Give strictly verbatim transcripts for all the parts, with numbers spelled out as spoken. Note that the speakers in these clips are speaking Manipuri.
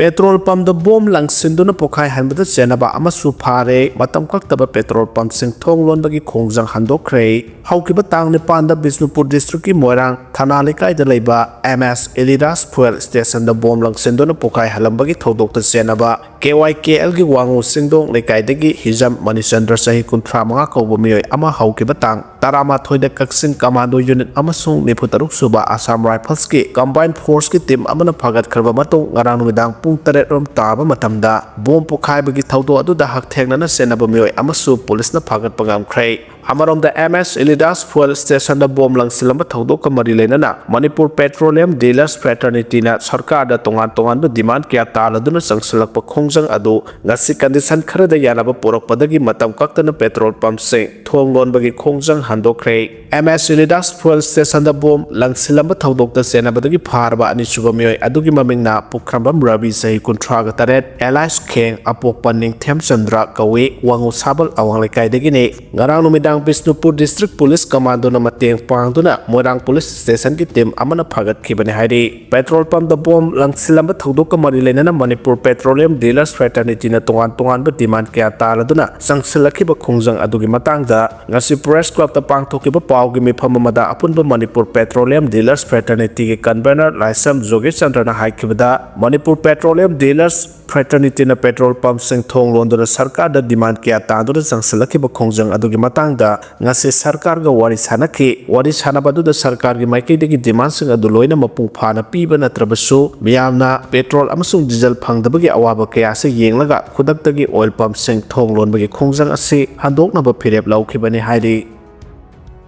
ꯄꯦꯇ꯭ꯔꯣꯜ ꯄꯝꯗ ꯕꯣꯝ ꯂꯪꯁꯤꯟꯗꯨꯅ ꯄꯣꯈꯥꯏꯍꯟꯕꯗ ꯆꯦꯟꯅꯕ ꯑꯃꯁꯨ ꯐꯥꯔꯦ꯫ ꯃꯇꯝ ꯀꯛꯇꯕ ꯄꯦꯇ꯭ꯔꯣꯜ ꯄꯝꯁꯤꯡ ꯊꯣꯡ ꯂꯣꯟꯕꯒꯤ ꯈꯣꯡꯖꯪ ꯍꯟꯗꯣꯛꯈ꯭ꯔꯦ꯫ ꯍꯧꯈꯤꯕ ꯇꯥꯡ ꯅꯤꯄꯥꯟꯗ ꯕꯤꯁꯅꯨꯄꯨꯔ ꯗꯤꯁꯇ꯭ꯔꯤꯛꯀꯤ ꯃꯣꯏꯔꯥꯡ ꯊꯅꯥ ꯂꯩꯀꯥꯏꯗ ꯂꯩꯕ ꯑꯦꯝ ꯑꯦꯁ ꯏꯂꯤꯗꯥꯁ ꯐꯨꯑꯦꯜ ꯁ꯭ꯇꯦꯁꯟꯗ ꯕꯣꯝ ꯂꯪꯁꯤꯟꯗꯨꯅ ꯄꯣꯈꯥꯏꯍꯜꯂꯝꯕꯒꯤ ꯊꯧꯗꯣꯛꯇ ꯆꯦꯟꯅꯕ ꯀꯦ ꯋꯥꯏ ꯀꯦ ꯑꯦꯜꯒꯤ ꯋꯥꯉꯨ ꯆꯤꯡꯗꯣꯡ ꯂꯩꯀꯥꯏꯗꯒꯤ ꯍꯤꯖꯝ ꯃꯅꯤꯆꯟꯗ꯭ꯔ, ꯆꯍꯤ ꯀꯨꯟꯊ꯭ꯔꯥ ꯃꯉꯥ ꯀꯧꯕ ꯃꯤꯑꯣꯏ ꯑꯃ ꯍꯧꯈꯤꯕ ꯇꯥꯡ ꯇꯔꯥꯃꯥꯊꯣꯏꯗ ꯀꯛꯆꯤꯡ ꯀꯃꯥꯟꯗꯣ ꯌꯨꯅꯤꯠ ꯑꯃꯁꯨꯡ ꯅꯤꯐꯨ ꯇꯔꯨꯛ ꯁꯨꯕ ꯑꯁꯥꯝ ꯔꯥꯏꯐꯜꯁꯀꯤ ꯀꯝꯕꯥꯏꯟ ꯐꯣꯔꯁꯀꯤ ꯇꯤꯝ ꯑꯃꯅ ꯐꯥꯒꯠꯈ꯭ꯔꯕ ꯃꯇꯨꯡ ꯉꯔꯥꯡ ꯅꯨꯃꯤꯗꯥꯡ ꯄꯨꯡ ꯇꯔꯦꯠ ꯔꯣꯝ ꯇꯥꯕ ꯃꯇꯝꯗ ꯕꯣꯝ ꯄꯣꯈꯥꯏꯕꯒꯤ ꯊꯧꯗꯣꯛ ꯑꯗꯨꯗ ꯍꯛꯊꯦꯡꯅꯅ ꯆꯦꯟꯅꯕ ꯃꯤꯑꯣꯏ ꯑꯃꯁꯨ ꯄꯨꯂꯤꯁꯅ ꯐꯥꯒꯠꯄ ꯉꯝꯈ꯭ꯔꯦ꯫ ꯑꯃꯔꯣꯝꯗ, ꯑꯦꯝ ꯑꯦꯁ ꯏꯂꯤꯗꯥꯁ ꯐꯨꯑꯦꯜ ꯁ꯭ꯇꯦꯁꯟꯗ ꯕꯣꯝ ꯂꯪꯁꯤꯜꯂꯝꯕ ꯊꯧꯗꯣꯛꯀ ꯃꯔꯤ ꯂꯩꯅꯅ ꯃꯅꯤꯄꯨꯔ ꯄꯦꯇ꯭ꯔꯣꯂꯤꯌꯝ ꯗꯤꯂꯔꯁ ꯐ꯭ꯔꯦꯇꯔꯅꯤꯇꯤꯅ ꯁꯔꯀꯥꯔꯗ ꯇꯣꯉꯥꯟ ꯇꯣꯉꯥꯟꯕ ꯗꯤꯃꯥꯟ ꯀꯌꯥ ꯇꯥꯜꯂꯗꯨꯅ ꯆꯪꯁꯤꯜꯂꯛꯄ ꯈꯣꯡꯖꯪ ꯑꯗꯨ ꯉꯁꯤ ꯀꯟꯗꯤꯁꯟ ꯈꯔꯗ ꯌꯥꯅꯕ ꯄꯨꯔꯛꯄꯗꯒꯤ ꯃꯇꯝ ꯀꯛꯇꯅ ꯄꯦꯇ꯭ꯔꯣꯜ ꯄꯝꯁꯤꯡ ꯊꯣꯡ ꯂꯣꯟꯕꯒꯤ ꯈꯣꯡꯖꯪ ꯍꯟꯗꯣꯛꯈ꯭ꯔꯦ꯫ ꯑꯦꯝ ꯑꯦꯁ ꯏꯂꯤꯗꯥꯁ ꯐꯨꯑꯦꯜ ꯁ꯭ꯇꯦꯁꯟꯗ ꯕꯣꯝ ꯂꯪꯁꯤꯜꯂꯝꯕ ꯊꯧꯗꯣꯛꯇ ꯆꯦꯟꯅꯕꯗꯒꯤ ꯐꯥꯔꯕ ꯑꯅꯤꯁꯨꯕ ꯃꯤꯑꯣꯏ ꯑꯗꯨꯒꯤ ꯃꯃꯤꯡꯅ ꯄꯨꯈ꯭ꯔꯝꯕꯝ ꯔꯕꯤ, ꯆꯍꯤ ꯀꯨꯟꯊ꯭ꯔꯥꯒ ꯇꯔꯦꯠ, ꯑꯦꯂꯥꯏꯁ ꯈꯦꯡ, ꯑꯄꯣꯛꯄ ꯅꯤꯡꯊꯦꯝ ꯆꯟꯗ꯭ꯔ ꯀꯧꯏ, ꯋꯥꯉꯨ ꯁꯥꯕꯜ ꯑꯋꯥꯡ ꯂꯩꯀꯥꯏꯗꯒꯤꯅꯤ꯫ ꯉꯔꯥꯡ ꯅꯨꯃꯤꯗꯥꯡ ꯕꯤꯁꯅꯨꯄꯨꯔ ꯗꯤꯁꯇ꯭ꯔꯤꯛ ꯄꯨꯂꯤꯁ ꯀꯃꯥꯟꯗꯣꯅ ꯃꯇꯦꯡ ꯄꯥꯡꯗꯨꯅ ꯃꯣꯏꯔꯥꯡ ꯄꯨꯂꯤꯁ ꯁ꯭ꯇꯦꯁꯟꯒꯤ ꯇꯤꯝ ꯑꯃꯅ ꯐꯥꯒꯠꯈꯤꯕꯅꯤ ꯍꯥꯏꯔꯤ꯫ ꯄꯦꯇ꯭ꯔꯣꯜ ꯄꯝꯗ ꯕꯣꯝ ꯂꯪꯁꯤꯜꯂꯝꯕ ꯊꯧꯗꯣꯛꯀ ꯃꯔꯤ ꯂꯩꯅꯅ ꯃꯅꯤꯄꯨꯔ ꯄꯦꯇ꯭ꯔꯣꯂꯤꯌꯝ ꯗꯤꯂꯔꯁ ꯐ꯭ꯔꯦꯇꯔꯅꯤꯇꯤꯅ ꯇꯣꯉꯥꯟ ꯇꯣꯉꯥꯟꯕ ꯗꯤꯃꯥꯟ ꯀꯌꯥ ꯇꯥꯜꯂꯗꯨꯅ ꯆꯪꯁꯤꯜꯂꯛꯈꯤꯕ ꯈꯣꯡꯖꯪ ꯑꯗꯨꯒꯤ ꯃꯇꯥꯡꯗ ꯉꯁꯤ ꯄ꯭ꯔꯦꯁ ꯀ꯭ꯂꯕꯇ ꯄꯥꯡꯊꯣꯛꯈꯤꯕ ꯄꯥꯎꯒꯤ ꯃꯤꯐꯝ ꯑꯃꯗ ꯑꯄꯨꯟꯕ ꯃꯅꯤꯄꯨꯔ ꯄꯦꯇ꯭ꯔꯣꯂꯤꯌꯝ ꯗꯤꯂꯔꯁ ꯐ꯭ꯔꯦꯇꯔꯅꯤꯇꯤꯒꯤ ꯀꯟꯚꯦꯅꯔ ꯂꯥꯏꯁ꯭ꯔꯝ ꯖꯣꯒꯦꯁ ꯆꯟꯗ꯭ꯔꯅ ꯍꯥꯏꯈꯤꯕꯗ, ꯃꯅꯤꯄꯨꯔ ꯄꯦꯇ꯭ꯔꯣꯂꯤꯌꯝ ꯗꯤꯂꯔꯁ ꯐ꯭ꯔꯦꯇꯔꯅꯤꯇꯤꯅ ꯄꯦꯇ꯭ꯔꯣꯜ ꯄꯝꯁꯤꯡ ꯊꯣꯡ ꯂꯣꯟꯗꯨꯅ ꯁꯔꯀꯥꯔꯗ ꯗꯤꯃꯥꯟ ꯀꯌꯥ ꯇꯥꯟꯗꯨꯅ ꯆꯪꯁꯤꯜꯂꯛꯈꯤꯕ ꯈꯣꯡꯖꯪ ꯑꯗꯨꯒꯤ ꯃꯇꯥꯡꯗ ꯉꯁꯤ ꯁꯔꯀꯥꯔꯒ ꯋꯥꯔꯤ ꯁꯥꯟꯅꯈꯤ꯫ ꯋꯥꯔꯤ ꯁꯥꯟꯅꯕ ꯑꯗꯨꯗ ꯁꯔꯀꯥꯔꯒꯤ ꯃꯥꯏꯀꯩꯗꯒꯤ ꯗꯤꯃꯥꯟꯁꯤꯡ ꯑꯗꯨ ꯂꯣꯏꯅ ꯃꯄꯨꯡ ꯐꯥꯅ ꯄꯤꯕ ꯅꯠꯇ꯭ꯔꯕꯁꯨ, ꯃꯤꯌꯥꯝꯅ ꯄꯦꯇ꯭ꯔꯣꯜ ꯑꯃꯁꯨꯡ ꯗꯤꯖꯜ ꯐꯪꯗꯕꯒꯤ ꯑꯋꯥꯕ ꯀꯌꯥ ꯑꯁꯤ ꯌꯦꯡꯂꯒ ꯈꯨꯗꯛꯇꯒꯤ ꯑꯣꯏꯜ ꯄꯝꯁꯤꯡ ꯊꯣꯡ ꯂꯣꯟꯕꯒꯤ ꯈꯣꯡꯖꯪ ꯑꯁꯤ ꯍꯟꯗꯣꯛꯅꯕ ꯐꯤꯔꯦꯞ ꯂꯧꯈꯤꯕꯅꯤ ꯍꯥꯏꯔꯤ꯫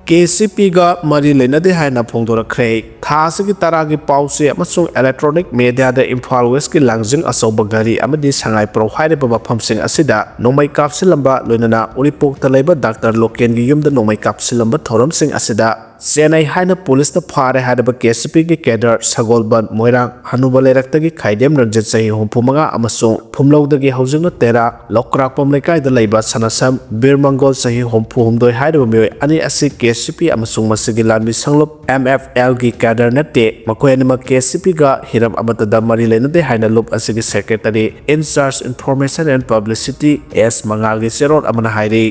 ꯀꯦ ꯁꯤ ꯄꯤꯒ ꯃꯔꯤ ꯂꯩꯅꯗꯦ ꯍꯥꯏꯅ ꯐꯣꯡꯗꯣꯔꯛꯈ꯭ꯔꯦ꯫ ꯊꯥ ꯑꯁꯤꯒꯤ ꯇꯔꯥꯒꯤ ꯄꯥꯎꯆꯦ ꯑꯃꯁꯨꯡ ꯏꯂꯦꯛꯇ꯭ꯔꯣꯅꯤꯛ ꯃꯦꯗꯤꯌꯥꯗ ꯏꯝꯐꯥꯜ ꯋꯦꯁꯀꯤ ꯂꯥꯡꯖꯤꯡ ꯑꯆꯧꯕ ꯘꯔꯤ ꯑꯃꯗꯤ ꯁꯉꯥꯏꯄ꯭ꯔꯧ ꯍꯥꯏꯔꯤꯕ ꯃꯐꯝꯁꯤꯡ ꯑꯁꯤꯗ ꯅꯣꯡꯃꯩ ꯀꯥꯞꯁꯤꯜꯂꯝꯕ, ꯂꯣꯏꯅꯅ ꯎꯔꯤꯄꯣꯛꯇ ꯂꯩꯕ ꯗꯥꯛꯇꯔ ꯂꯣꯀꯦꯟꯒꯤ ꯌꯨꯝꯗ ꯅꯣꯡꯃꯩ ꯀꯥꯞꯁꯤꯜꯂꯝꯕ ꯊꯧꯔꯝꯁꯤꯡ ꯑꯁꯤꯗ ꯆꯦꯟꯅꯩ ꯍꯥꯏꯅ ꯄꯨꯂꯤꯁꯅ ꯐꯥꯔꯦ ꯍꯥꯏꯔꯤꯕ ꯀꯦ ꯑꯦꯁ ꯌꯨ ꯄꯤꯒꯤ ꯀꯦꯗꯔ ꯁꯒꯣꯜꯕꯟ ꯃꯣꯏꯔꯥꯡ ꯍꯅꯨꯕ ꯂꯩꯔꯛꯇꯒꯤ ꯈꯥꯏꯗꯦꯝ ꯔꯟꯖꯤꯠ ꯆꯍꯤ ꯍꯨꯝꯐꯨ ꯃꯉꯥ ꯑꯃꯁꯨꯡ ꯐꯨꯝꯂꯧꯗꯒꯤ ꯍꯧꯖꯤꯛꯅ ꯇꯦꯔꯥ ꯂꯧꯀ꯭ꯔꯥꯛꯄꯝ ꯂꯩꯀꯥꯏꯗ ꯂꯩꯕ ꯁꯅꯥꯁꯝ ꯕꯤꯔ ꯃꯪꯒꯣꯜ ꯆꯍꯤ ꯍꯨꯝꯐꯨ ꯍꯨꯝꯗꯣꯏ ꯍꯥꯏꯔꯤꯕ ꯃꯤꯑꯣꯏ ꯑꯅꯤ ꯑꯁꯤ ꯀꯦ ꯑꯦꯁ ꯌꯨ ꯄꯤ ꯑꯃꯁꯨꯡ ꯃꯁꯤꯒꯤ ꯂꯥꯟꯃꯤ ꯁꯪꯂꯨꯞ ꯑꯦꯝ ꯑꯦꯐ ꯑꯦꯜꯒꯤ ꯀꯦꯗꯔ ꯅꯠꯇꯦ꯫ ꯃꯈꯣꯏ ꯑꯅꯤꯃꯛ ꯀꯦ ꯑꯦꯁ ꯌꯨ ꯄꯤꯒ ꯍꯤꯔꯝ ꯑꯃꯠꯇꯗ ꯃꯔꯤ ꯂꯩꯅꯗꯦ ꯍꯥꯏꯅ ꯂꯨꯞ ꯑꯁꯤꯒꯤ secretary in charge information and publicity S ꯃꯉꯥꯜꯒꯤ ꯆꯦꯔꯣꯜ ꯑꯃꯅ ꯍꯥꯏꯔꯤ꯫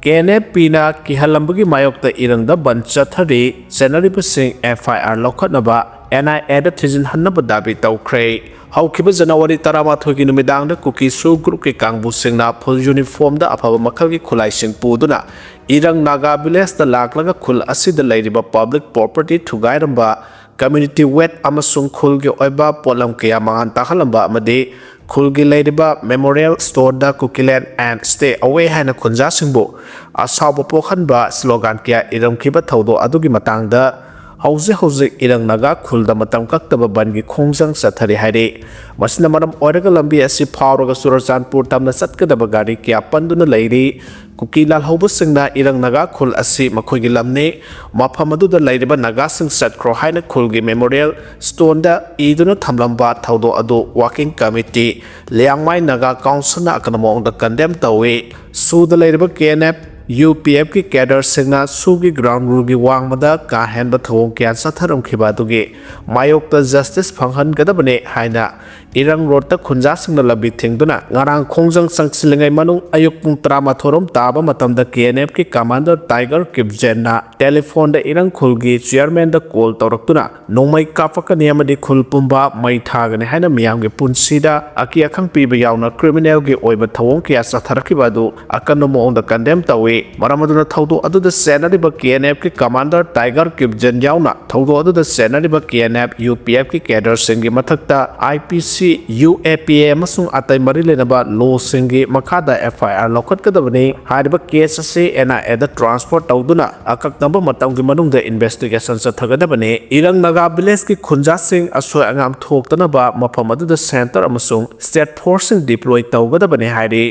ꯀꯦ ꯑꯦꯟ ꯑꯦꯐ ꯄꯤꯅ ꯀꯤꯍꯜꯂꯝꯕꯒꯤ ꯃꯥꯌꯣꯛꯇ ꯏꯔꯪꯗ ꯕꯟ ꯆꯠꯊꯔꯤ꯫ ꯆꯦꯟꯅꯔꯤꯕꯁꯤꯡ ꯑꯦꯐ ꯑꯥꯏ ꯑꯥꯔ ꯂꯧꯈꯠꯅꯕ ꯑꯦꯟ ꯑꯥꯏ ꯑꯦꯗ ꯊꯤꯖꯤꯟꯍꯟꯅꯕ ꯗꯥꯕꯤ ꯇꯧꯈ꯭ꯔꯦ꯫ ꯍꯧꯈꯤꯕ ꯖꯅꯋꯥꯔꯤ ꯇꯔꯥꯃꯥꯊꯣꯏꯒꯤ ꯅꯨꯃꯤꯗꯥꯡꯗ ꯀꯨꯀꯤ ꯁꯨ ꯒ꯭ꯔꯨꯞꯀꯤ ꯀꯥꯡꯕꯨꯁꯤꯡꯅ ꯐꯨꯜ ꯌꯨꯅꯤꯐꯣꯔꯝꯗ ꯑꯐꯕ ꯃꯈꯜꯒꯤ ꯈꯨꯠꯂꯥꯏꯁꯤꯡ ꯄꯨꯗꯨꯅ ꯏꯔꯪ ꯅꯥꯒꯥ ꯚꯤꯂꯦꯖꯇ ꯂꯥꯛꯂꯒ ꯈꯨꯜ ꯑꯁꯤꯗ ꯂꯩꯔꯤꯕ ꯄꯕ꯭ꯂꯤꯛ ꯄ꯭ꯔꯣꯄꯔꯇꯤ ꯊꯨꯒꯥꯏꯔꯝꯕ, ꯀꯝꯃ꯭ꯌꯨꯅꯤꯇꯤ ꯋꯦꯠ ꯑꯃꯁꯨꯡ ꯈꯨꯜꯒꯤ ꯑꯣꯏꯕ ꯄꯣꯠꯂꯝ ꯀꯌꯥ ꯃꯥꯡꯍꯟ ꯇꯥꯛꯍꯜꯂꯝꯕ ꯑꯃꯗꯤ ꯈꯨꯜꯒꯤ ꯂꯩꯔꯤꯕ memorial ꯁ꯭ꯇꯣꯟꯗ "Kukiland and stay away" ꯍꯥꯏꯅ ꯈꯨꯟꯖꯥꯁꯤꯡꯕꯨ ꯑꯁꯥꯎꯕ ꯄꯣꯛꯍꯟꯕ ꯁ꯭ꯂꯣꯒꯥꯟ ꯀꯌꯥ ꯏꯔꯝꯈꯤꯕ ꯊꯧꯗꯣꯛ ꯑꯗꯨꯒꯤ ꯃꯇꯥꯡꯗ ꯍꯧꯖꯤꯛ ꯍꯧꯖꯤꯛ ꯏꯔꯪ ꯅꯥꯒꯥ ꯈꯨꯜꯗ ꯃꯇꯝ ꯀꯛꯇꯕ ꯕꯟꯒꯤ ꯈꯣꯡꯖꯪ ꯆꯠꯊꯔꯤ ꯍꯥꯏꯔꯤ꯫ ꯃꯁꯤꯅ ꯃꯔꯝ ꯑꯣꯏꯔꯒ ꯂꯝꯕꯤ ꯑꯁꯤ ꯐꯥꯎꯔꯒ ꯆꯨꯔꯆꯥꯟꯄꯨꯔ ꯇꯝꯅ ꯆꯠꯀꯗꯕ ꯒꯥꯔꯤ ꯀꯌꯥ ꯄꯟꯗꯨꯅ ꯂꯩꯔꯤ꯫ ꯀꯨꯀꯤ ꯂꯥꯜꯍꯧꯕꯁꯤꯡꯅ ꯏꯔꯪ ꯅꯥꯒꯥ ꯈꯨꯜ ꯑꯁꯤ ꯃꯈꯣꯏꯒꯤ ꯂꯝꯅꯤ, ꯃꯐꯝ ꯑꯗꯨꯗ ꯂꯩꯔꯤꯕ ꯅꯥꯒꯥꯁꯤꯡ ꯆꯠꯈ꯭ꯔꯣ ꯍꯥꯏꯅ ꯈꯨꯜꯒꯤ ꯃꯦꯃꯣꯔꯤꯌꯦꯜ ꯁ꯭ꯇꯣꯟꯗ ꯏꯗꯨꯅ ꯊꯝꯂꯝꯕ ꯊꯧꯗꯣꯛ ꯑꯗꯨ ꯋꯥꯔꯀꯤꯡ ꯀꯃꯤꯇꯤ, ꯂꯤꯌꯥꯡꯃꯥꯏ ꯅꯥꯒꯥ ꯀꯥꯎꯟꯁꯤꯜꯅ ꯑꯀꯟꯕ ꯃꯑꯣꯡꯗ ꯀꯟꯗꯦꯝ ꯇꯧꯏ꯫ ꯁꯨꯗ ꯂꯩꯔꯤꯕ K N F, U P ꯑꯦꯐꯀꯤ ꯀꯦꯗꯔꯁꯤꯡꯅ ꯁꯨꯒꯤ ꯒ꯭ꯔꯥꯎꯟ ꯔꯨꯜꯒꯤ ꯋꯥꯡꯃꯗ ꯀꯥ ꯍꯦꯟꯕ ꯊꯧꯑꯣꯡ ꯀꯌꯥ ꯆꯠꯊꯔꯝꯈꯤꯕ ꯑꯗꯨꯒꯤ ꯃꯥꯌꯣꯛꯇ ꯖꯁꯇꯤꯁ ꯐꯪꯍꯟꯒꯗꯕꯅꯤ ꯍꯥꯏꯅ ꯏꯔꯪ ꯔꯣꯗꯇ ꯈꯨꯟꯖꯥꯁꯤꯡꯅ ꯂꯝꯕꯤ ꯊꯤꯡꯗꯨꯅ ꯉꯔꯥꯡ ꯈꯣꯡꯖꯪ ꯆꯪꯁꯤꯜꯂꯤꯉꯩ ꯃꯅꯨꯡ ꯑꯌꯨꯛ ꯄꯨꯡ ꯇꯔꯥꯃꯥꯊꯣꯏ ꯔꯣꯝ ꯇꯥꯕ ꯃꯇꯝꯗ ꯀꯦ ꯑꯦꯟ ꯑꯦꯐꯀꯤ ꯀꯃꯥꯟꯗꯔ ꯇꯥꯏꯒꯔ ꯀꯤꯞꯖꯦꯟꯅ ꯇꯦꯂꯤꯐꯣꯟꯗ ꯏꯔꯪ ꯈꯨꯜꯒꯤ ꯆꯤꯌꯔꯃꯦꯟꯗ ꯀꯣꯜ ꯇꯧꯔꯛꯇꯨꯅ ꯅꯣꯡꯃꯩ ꯀꯥꯞꯄꯛꯀꯅꯤ ꯑꯃꯗꯤ ꯈꯨꯜ ꯄꯨꯝꯕ ꯃꯩ ꯊꯥꯒꯅꯤ ꯍꯥꯏꯅ ꯃꯤꯌꯥꯝꯒꯤ ꯄꯨꯟꯁꯤꯗ ꯑꯀꯤ ꯑꯈꯪ ꯄꯤꯕ ꯌꯥꯎꯅ ꯀ꯭ꯔꯤꯃꯤꯅꯦꯜꯒꯤ ꯑꯣꯏꯕ ꯊꯧꯑꯣꯡ ꯀꯌꯥ ꯆꯠꯊꯔꯛꯈꯤꯕ ꯑꯗꯨ ꯑꯀꯟꯕ ꯃꯑꯣꯡꯗ ꯀꯟꯗꯦꯝ ꯇꯧꯏ꯫ ꯃꯔꯝ ꯑꯗꯨꯅ ꯊꯧꯗꯣꯛ ꯑꯗꯨꯗ ꯆꯦꯟꯅꯔꯤꯕ ꯀꯦ ꯑꯦꯟ ꯑꯦꯐꯀꯤ ꯀꯃꯥꯟꯗꯔ ꯇꯥꯏꯒꯔ ꯀꯤꯞꯖꯦꯟ ꯌꯥꯎꯅ ꯊꯧꯗꯣꯛ ꯑꯗꯨꯗ ꯆꯦꯟꯅꯔꯤꯕ ꯀꯦ ꯑꯦꯟ ꯑꯦꯐ, ꯌꯨ ꯄꯤ ꯑꯦꯐꯀꯤ ꯀꯦꯗꯔꯁꯤꯡꯒꯤ ꯃꯊꯛꯇ ꯑꯥꯏ ꯄꯤ ꯁꯤ, ꯌꯨ ꯑꯦ ꯄꯤ ꯑꯦ ꯑꯃꯁꯨꯡ ꯑꯇꯩ ꯃꯔꯤ ꯂꯩꯅꯕ ꯂꯣꯁꯤꯡꯒꯤ ꯃꯈꯥꯗ ꯑꯦꯐ ꯑꯥꯏ ꯑꯥꯔ ꯂꯧꯈꯠꯀꯗꯕꯅꯤ꯫ ꯍꯥꯏꯔꯤꯕ ꯀꯦꯁ ꯑꯁꯤ ꯑꯦꯟ ꯑꯥꯏ ꯑꯦꯗ ꯇ꯭ꯔꯥꯟꯁꯐꯔ ꯇꯧꯗꯨꯅ ꯑꯀꯛꯅꯕ ꯃꯇꯝꯒꯤ ꯃꯅꯨꯡꯗ ꯏꯟꯚꯦꯁꯇꯤꯒꯦꯁꯟ ꯆꯠꯊꯒꯗꯕꯅꯤ꯫ ꯏꯔꯪ ꯅꯥꯒꯥ ꯚꯤꯂꯦꯖꯀꯤ ꯈꯨꯟꯖꯥꯁꯤꯡ ꯑꯁꯣꯏ ꯑꯉꯥꯝ ꯊꯣꯛꯇꯅꯕ ꯃꯐꯝ ꯑꯗꯨꯗ ꯁꯦꯟꯇꯔ ꯑꯃꯁꯨꯡ ꯁ꯭ꯇꯦꯠ ꯐꯣꯔꯁꯁꯤꯡ ꯗꯤꯄ꯭ꯂꯣꯏ ꯇꯧꯒꯗꯕꯅꯤ ꯍꯥꯏꯔꯤ꯫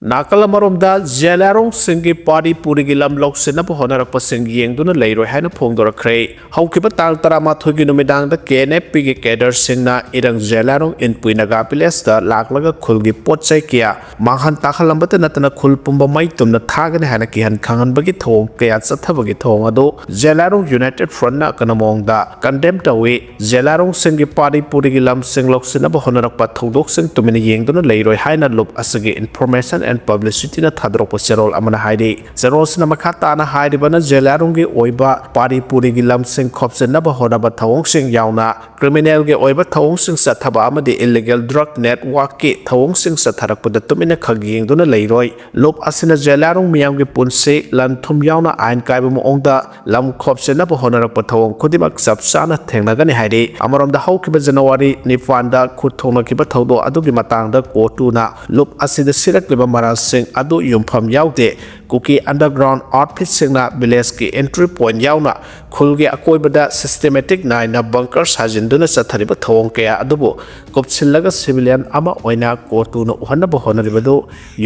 ꯅꯥꯀꯜ ꯑꯃꯔꯣꯝꯗ ꯖꯦꯂꯥꯔꯣꯡꯁꯤꯡꯒꯤ ꯄꯥꯔꯤ ꯄꯨꯔꯤꯒꯤ ꯂꯝ ꯂꯧꯁꯤꯟꯅꯕ ꯍꯣꯠꯅꯔꯛꯄꯁꯤꯡ ꯌꯦꯡꯗꯨꯅ ꯂꯩꯔꯣꯏ ꯍꯥꯏꯅ ꯐꯣꯡꯗꯣꯔꯛꯈ꯭ꯔꯦ꯫ ꯍꯧꯈꯤꯕ ꯇꯥꯡ ꯇꯔꯥꯃꯥꯊꯣꯏꯒꯤ ꯅꯨꯃꯤꯗꯥꯡꯗ ꯀꯦ ꯑꯦꯟ ꯑꯦꯐ ꯄꯤꯒꯤ ꯀꯦꯗꯔꯁꯤꯡꯅ ꯏꯔꯪ ꯖꯦꯂꯥꯔꯣꯡ ꯏꯟꯄꯨꯏ ꯅꯥꯒꯥ ꯚꯤꯂꯦꯖꯇ ꯂꯥꯛꯂꯒ ꯈꯨꯜꯒꯤ ꯄꯣꯠ ꯆꯩ ꯀꯌꯥ ꯃꯥꯡꯍꯟ ꯇꯥꯛꯍꯜꯂꯝꯕꯇ ꯅꯠꯇꯅ ꯈꯨꯜ ꯄꯨꯝꯕ ꯃꯩ ꯇꯨꯝꯅ ꯊꯥꯒꯅꯤ ꯍꯥꯏꯅ ꯀꯤꯍꯟ ꯈꯪꯍꯟꯕꯒꯤ ꯊꯧꯑꯣꯡ ꯀꯌꯥ ꯆꯠꯊꯕꯒꯤ ꯊꯧꯑꯣꯡ ꯑꯗꯨ ꯖꯦꯂꯥꯔꯣꯡ ꯌꯨꯅꯥꯏꯇꯦꯗ ꯐ꯭ꯔꯟꯠꯅ ꯑꯀꯟꯕ ꯃꯑꯣꯡꯗ ꯀꯟꯗꯦꯝ ꯇꯧꯏ꯫ ꯖꯦꯂꯥꯔꯣꯡꯁꯤꯡꯒꯤ ꯄꯥꯔꯤ ꯄꯨꯔꯤꯒꯤ ꯂꯝꯁꯤꯡ ꯂꯧꯁꯤꯟꯅꯕ ꯍꯣꯠꯅꯔꯛꯄ ꯊꯧꯗꯣꯛꯁꯤꯡ ꯇꯨꯃꯤꯟꯅ ꯌꯦꯡꯗꯨꯅ ꯂꯩꯔꯣꯏ ꯍꯥꯏꯅ ꯂꯨꯞ ꯑꯁꯤꯒꯤ Information and Publicityꯅ ꯊꯥꯗꯣꯔꯛꯄ ꯆꯦꯔꯣꯜ ꯑꯃꯅ ꯍꯥꯏꯔꯤ꯫ ꯆꯦꯔꯣꯜꯁꯤꯅ ꯃꯈꯥ ꯇꯥꯅ ꯍꯥꯏꯔꯤꯕꯅ ꯖꯦꯂꯥꯔꯣꯡꯒꯤ ꯑꯣꯏꯕ ꯄꯥꯔꯤ ꯄꯨꯔꯤꯒꯤ ꯂꯝꯁꯤꯡ ꯈꯣꯞꯆꯤꯟꯅꯕ ꯍꯣꯠꯅꯕ ꯊꯧꯑꯣꯡꯁꯤꯡ ꯌꯥꯎꯅ ꯀ꯭ꯔꯤꯃꯤꯅꯦꯜꯒꯤ ꯑꯣꯏꯕ ꯊꯧꯑꯣꯡꯁꯤꯡ ꯆꯠꯊꯕ ꯑꯃꯗꯤ ꯏꯂꯤꯒꯦꯜ ꯗ꯭ꯔꯒ ꯅꯦꯠꯋꯥꯔꯛꯀꯤ ꯊꯧꯑꯣꯡꯁꯤꯡ ꯆꯠꯊꯔꯛꯄꯗ ꯇꯨꯃꯤꯟꯅ ꯈꯛ ꯌꯦꯡꯗꯨꯅ ꯂꯩꯔꯣꯏ꯫ ꯂꯨꯞ ꯑꯁꯤꯅ ꯖꯦꯂꯥꯔꯣꯡ ꯃꯤꯌꯥꯝꯒꯤ ꯄꯨꯟꯁꯤ, ꯂꯟ ꯊꯨꯝ ꯌꯥꯎꯅ ꯑꯥꯏꯟ ꯀꯥꯏꯕ ꯃꯑꯣꯡꯗ ꯂꯝ ꯈꯣꯞꯆꯤꯟꯅꯕ ꯍꯣꯠꯅꯔꯛꯄ ꯊꯧꯑꯣꯡ ꯈꯨꯗꯤꯡꯃꯛ ꯆꯞ ꯆꯥꯅ ꯊꯦꯡꯅꯒꯅꯤ ꯍꯥꯏꯔꯤ꯫ ꯑꯃꯔꯣꯝꯗ ꯍꯧꯈꯤꯕ ꯖꯅꯋꯥꯔꯤ ꯅꯤꯄꯥꯟꯗ ꯈꯨꯠ ꯊꯣꯡꯅꯈꯤꯕ ꯊꯧꯗꯣꯛ ꯑꯗꯨꯒꯤ ꯃꯇꯥꯡꯗ ꯀꯣꯔꯇꯨꯅ ꯂꯨꯞ ꯑꯁꯤꯗ ꯁꯤꯔꯛꯂꯤꯕ ꯃꯔꯥꯜꯁꯤꯡ ꯑꯗꯨ ꯌꯨꯝꯐꯝ ꯌꯥꯎꯗꯦ꯫ ꯀꯨꯀꯤ ꯑꯟꯗꯔꯒ꯭ꯔꯥꯎꯟ ꯑꯥꯎꯠꯐꯤꯠꯁꯤꯡꯅ ꯚꯤꯂꯦꯖꯀꯤ ꯑꯦꯟꯇ꯭ꯔꯤ ꯄꯣꯏꯟꯠ ꯌꯥꯎꯅ ꯈꯨꯜꯒꯤ ꯑꯀꯣꯏꯕꯗ ꯁꯤꯁꯇꯦꯃꯦꯇꯤꯛ ꯅꯥꯏꯅ ꯕꯪꯀꯔ ꯁꯥꯖꯤꯟꯗꯨꯅ ꯆꯠꯊꯔꯤꯕ ꯊꯧꯑꯣꯡ ꯀꯌꯥ ꯑꯗꯨꯕꯨ ꯀꯨꯞꯁꯤꯜꯂꯒ ꯁꯤꯚꯤꯂꯤꯌꯟ ꯑꯃ ꯑꯣꯏꯅ ꯀꯣꯔꯇꯨꯅ ꯎꯍꯟꯅꯕ ꯍꯣꯠꯅꯔꯤꯕꯗꯨ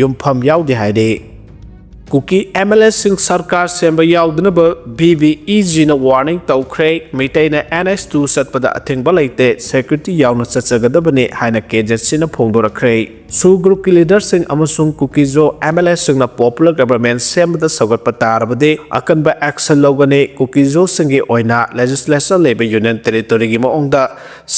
ꯌꯨꯝꯐꯝ ꯌꯥꯎꯗꯦ ꯍꯥꯏꯔꯤ꯫ ꯀꯨꯀꯤ ꯑꯦꯝ ꯑꯦꯜ ꯑꯦꯁꯤꯡ ꯁꯔꯀꯥꯔ ꯁꯦꯝꯕ ꯌꯥꯎꯗꯅꯕ ꯚꯤ ꯚꯤ ꯏ ꯖꯤꯅ ꯋꯥꯔꯅꯤꯡ ꯇꯧꯈ꯭ꯔꯦ꯫ ꯃꯩꯇꯩꯅ ꯑꯦꯟ ꯑꯦꯁ ꯇꯨ ꯆꯠꯄꯗ ꯑꯊꯤꯡꯕ ꯂꯩꯇꯦ, ꯁꯦꯀ꯭ꯌꯨꯔꯤꯇꯤ ꯌꯥꯎꯅ ꯆꯠꯆꯒꯗꯕꯅꯤ ꯍꯥꯏꯅ ꯀꯦ ꯖꯦꯠ ꯁꯤꯅ ꯐꯣꯡꯗꯣꯔꯛꯈ꯭ꯔꯦ꯫ ꯁꯨ ꯒ꯭ꯔꯨꯞꯀꯤ ꯂꯤꯗꯔꯁꯤꯡ ꯑꯃꯁꯨꯡ ꯀꯨꯀꯤꯖꯣ ꯑꯦꯝ ꯑꯦꯜ ꯑꯦꯁꯤꯡꯅ ꯄꯣꯄꯨꯂꯔ ꯒꯚꯔꯟꯃꯦꯟꯠ ꯁꯦꯝꯕꯗ ꯁꯧꯒꯠꯄ ꯇꯥꯔꯕꯗꯤ ꯑꯀꯟꯕ ꯑꯦꯛꯁꯟ ꯂꯧꯒꯅꯤ꯫ ꯀꯨꯀꯤꯖꯣꯁꯤꯡꯒꯤ ꯑꯣꯏꯅ ꯂꯦꯖꯤꯁꯂꯦꯆꯔ ꯂꯩꯕ ꯌꯨꯅꯤꯌꯟ ꯇꯦꯔꯤꯇꯣꯔꯤꯒꯤ ꯃꯑꯣꯡꯗ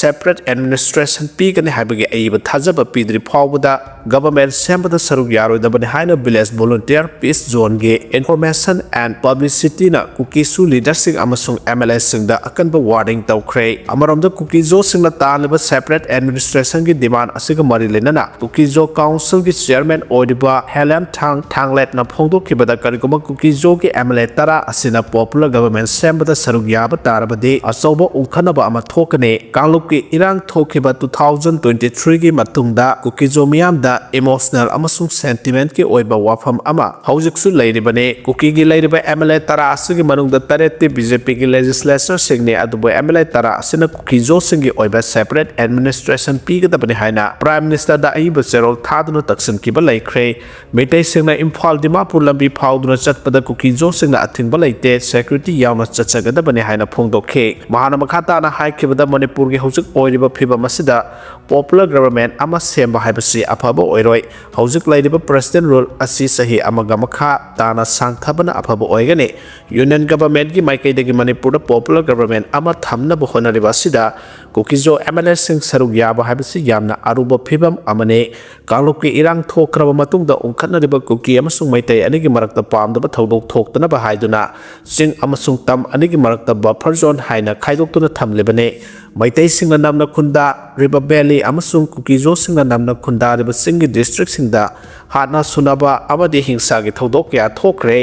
ꯁꯦꯄꯔꯦꯠ ꯑꯦꯗꯃꯤꯅꯤꯁꯇ꯭ꯔꯦꯁꯟ ꯄꯤꯒꯅꯤ ꯍꯥꯏꯕꯒꯤ ꯑꯏꯕ ꯊꯥꯖꯕ ꯄꯤꯗ꯭ꯔꯤ ꯐꯥꯎꯕꯗ ꯒꯚꯔꯟꯃꯦꯟꯠ ꯁꯦꯝꯕꯗ ꯁꯔꯨꯛ ꯌꯥꯔꯣꯏꯗꯕꯅꯤ ꯍꯥꯏꯅ ꯚꯤꯂꯦꯖ ꯚꯣꯂꯨꯟꯇꯤꯌꯔ ꯄꯤꯁ ꯖꯣꯟꯒꯤ Information and Publicityꯅ ꯀꯨꯀꯤꯁꯨ ꯂꯤꯗꯔꯁꯤꯡ ꯑꯃꯁꯨꯡ ꯑꯦꯝ ꯑꯦꯜ ꯑꯦꯁꯤꯡꯗ ꯑꯀꯟꯕ ꯋꯥꯔꯅꯤꯡ ꯇꯧꯈ꯭ꯔꯦ꯫ ꯑꯃꯔꯣꯝꯗ ꯀꯨꯀꯤꯖꯣꯁꯤꯡꯅ ꯇꯥꯜꯂꯤꯕ ꯁꯦꯄꯔꯦꯠ ꯑꯦꯗꯃꯤꯅꯤꯁꯇ꯭ꯔꯦꯁꯟꯒꯤ ꯗꯤꯃꯥꯟ ꯑꯁꯤꯒ ꯃꯔꯤ ꯂꯩꯅꯅ ꯀꯨꯀꯤꯖꯣ ꯀꯥꯎꯟꯁꯤꯜꯒꯤ ꯆꯤꯌꯔꯃꯦꯟ ꯑꯣꯏꯔꯤꯕ ꯍꯦꯂꯦꯝ ꯊꯥꯡ ꯊꯥꯡꯂꯦꯠꯅ ꯐꯣꯡꯗꯣꯛꯈꯤꯕꯗ ꯀꯔꯤꯒꯨꯝꯕ ꯀꯨꯀꯤꯖꯣꯒꯤ ꯑꯦꯝ ꯑꯦꯜ ꯑꯦ ꯇꯔꯥ ꯑꯁꯤꯅ ꯄꯣꯄꯨꯂꯔ ꯒꯚꯔꯟꯃꯦꯟꯠ ꯁꯦꯝꯕꯗ ꯁꯔꯨꯛ ꯌꯥꯕ ꯇꯥꯔꯕꯗꯤ ꯑꯆꯧꯕ ꯎꯪꯈꯠꯅꯕ ꯑꯃ ꯊꯣꯛꯀꯅꯤ꯫ ꯀꯥꯡꯂꯨꯞꯀꯤ ꯏꯔꯥꯡ ꯊꯣꯛꯈꯤꯕ two thousand twenty threeꯒꯤ ꯃꯇꯨꯡꯗ ꯀꯨꯀꯤꯖꯣ ꯃꯤꯌꯥꯝꯗ ꯏꯃꯣꯁꯅꯦꯜ ꯑꯃꯁꯨꯡ ꯁꯦꯟꯇꯤꯃꯦꯟꯠꯀꯤ ꯑꯣꯏꯕ ꯋꯥꯐꯝ ꯑꯃ ꯍꯧꯖꯤꯛꯁꯨ ꯂꯩꯔꯤꯕꯅꯤ꯫ ꯀꯨꯀꯤꯒꯤ ꯂꯩꯔꯤꯕ ꯑꯦꯝ ꯑꯦꯜ ꯑꯦ ꯇꯔꯥ ꯑꯁꯤꯒꯤ ꯃꯅꯨꯡꯗ ꯇꯔꯦꯠꯇꯤ ꯕꯤ ꯖꯦ ꯄꯤꯒꯤ ꯂꯦꯖꯤꯁꯂꯦꯆꯔꯁꯤꯡꯅꯤ, ꯑꯗꯨꯕꯨ ꯑꯦꯝ ꯑꯦꯜ ꯑꯦ ꯇꯔꯥ ꯑꯁꯤꯅ ꯀꯨꯀꯤꯖꯣꯁꯤꯡꯒꯤ ꯑꯣꯏꯕ ꯁꯦꯄꯔꯦꯠ ꯑꯦꯗꯃꯤꯅꯤꯁꯇ꯭ꯔꯦꯁꯟ ꯄꯤꯒꯗꯕꯅꯤ ꯍꯥꯏꯅ ꯄ꯭ꯔꯥꯏꯝ ꯃꯤꯅꯤꯁꯇꯔꯗ ꯑꯏꯕ ꯆꯦꯔꯣꯜ ꯊꯥꯗꯨꯅ ꯇꯛꯁꯤꯟꯈꯤꯕ ꯂꯩꯈ꯭ꯔꯦ꯫ ꯃꯩꯇꯩꯁꯤꯡꯅ ꯏꯝꯐꯥꯜ ꯗꯤꯃꯥꯄꯨꯔ ꯂꯝꯕꯤ ꯐꯥꯎꯗꯨꯅ ꯆꯠꯄꯗ ꯀꯨꯀꯤꯖꯣꯁꯤꯡꯅ ꯑꯊꯤꯡꯕ ꯂꯩꯇꯦ, ꯁꯦꯀ꯭ꯌꯨꯔꯤꯇꯤ ꯌꯥꯎꯅ ꯆꯠꯆꯒꯗꯕꯅꯤ ꯍꯥꯏꯅ ꯐꯣꯡꯗꯣꯛꯈꯤ꯫ ꯃꯍꯥꯛꯅ ꯃꯈꯥ ꯇꯥꯅ ꯍꯥꯏꯈꯤꯕꯗ, ꯃꯅꯤꯄꯨꯔꯒꯤ ꯍꯧꯖꯤꯛ ꯑꯣꯏꯔꯤꯕ ꯐꯤꯕꯝ ꯑꯁꯤꯗ popular government ꯑꯃ ꯁꯦꯝꯕ ꯍꯥꯏꯕꯁꯤ ꯑꯐꯕ ꯑꯣꯏꯔꯣꯏ꯫ ꯍꯧꯖꯤꯛ ꯂꯩꯔꯤꯕ president rule ꯑꯁꯤ ꯆꯍꯤ ꯑꯃꯒ ꯃꯈꯥ ꯇꯥꯅ ꯁꯥꯡꯊꯕꯅ ꯑꯐꯕ ꯑꯣꯏꯒꯅꯤ꯫ Union governmentꯀꯤ ꯃꯥꯏꯀꯩꯗꯒꯤ ꯃꯅꯤꯄꯨꯔꯗ popular government ꯑꯃ ꯊꯝꯅꯕ ꯍꯣꯠꯅꯔꯤꯕ ꯑꯁꯤꯗ ꯀꯨꯀꯤꯖꯣ MLAꯁꯤꯡ ꯁꯔꯨꯛ ꯌꯥꯕ ꯍꯥꯏꯕꯁꯤ ꯌꯥꯝꯅ ꯑꯔꯨꯕ ꯐꯤꯕꯝ ꯑꯃꯅꯤ꯫ ꯀꯥꯡꯂꯨꯞꯀꯤ ꯏꯔꯥꯡ ꯊꯣꯛꯈ꯭ꯔꯕ ꯃꯇꯨꯡꯗ ꯎꯪꯈꯠꯅꯔꯤꯕ ꯀꯨꯀꯤ ꯑꯃꯁꯨꯡ ꯃꯩꯇꯩ ꯑꯅꯤꯒꯤ ꯃꯔꯛꯇ ꯄꯥꯝꯗꯕ ꯊꯧꯗꯣꯛ ꯊꯣꯛꯇꯅꯕ ꯍꯥꯏꯗꯨꯅ ꯆꯤꯡ ꯑꯃꯁꯨꯡ ꯇꯝ ꯑꯅꯤꯒꯤ ꯃꯔꯛꯇ buffer zone ꯍꯥꯏꯅ ꯈꯥꯏꯗꯣꯛꯇꯨꯅ ꯊꯝꯂꯤꯕꯅꯤ꯫ ꯃꯩꯇꯩꯁꯤꯡꯅ ꯅꯝꯅ ꯈꯨꯟꯗꯥꯔꯤꯕ valley ꯑꯃꯁꯨꯡ ꯀꯨꯀꯤꯖꯣꯁꯤꯡꯅ ꯅꯝꯅ ꯈꯨꯟꯗꯥꯔꯤꯕ ꯆꯤꯡꯒꯤ districtꯁꯤꯡꯗ ꯍꯥꯠꯅ ꯁꯨꯅꯕ ꯑꯃꯗꯤ ꯍꯤꯡꯁꯥꯒꯤ ꯊꯧꯗꯣꯛ ꯀꯌꯥ ꯊꯣꯛꯈ꯭ꯔꯦ꯫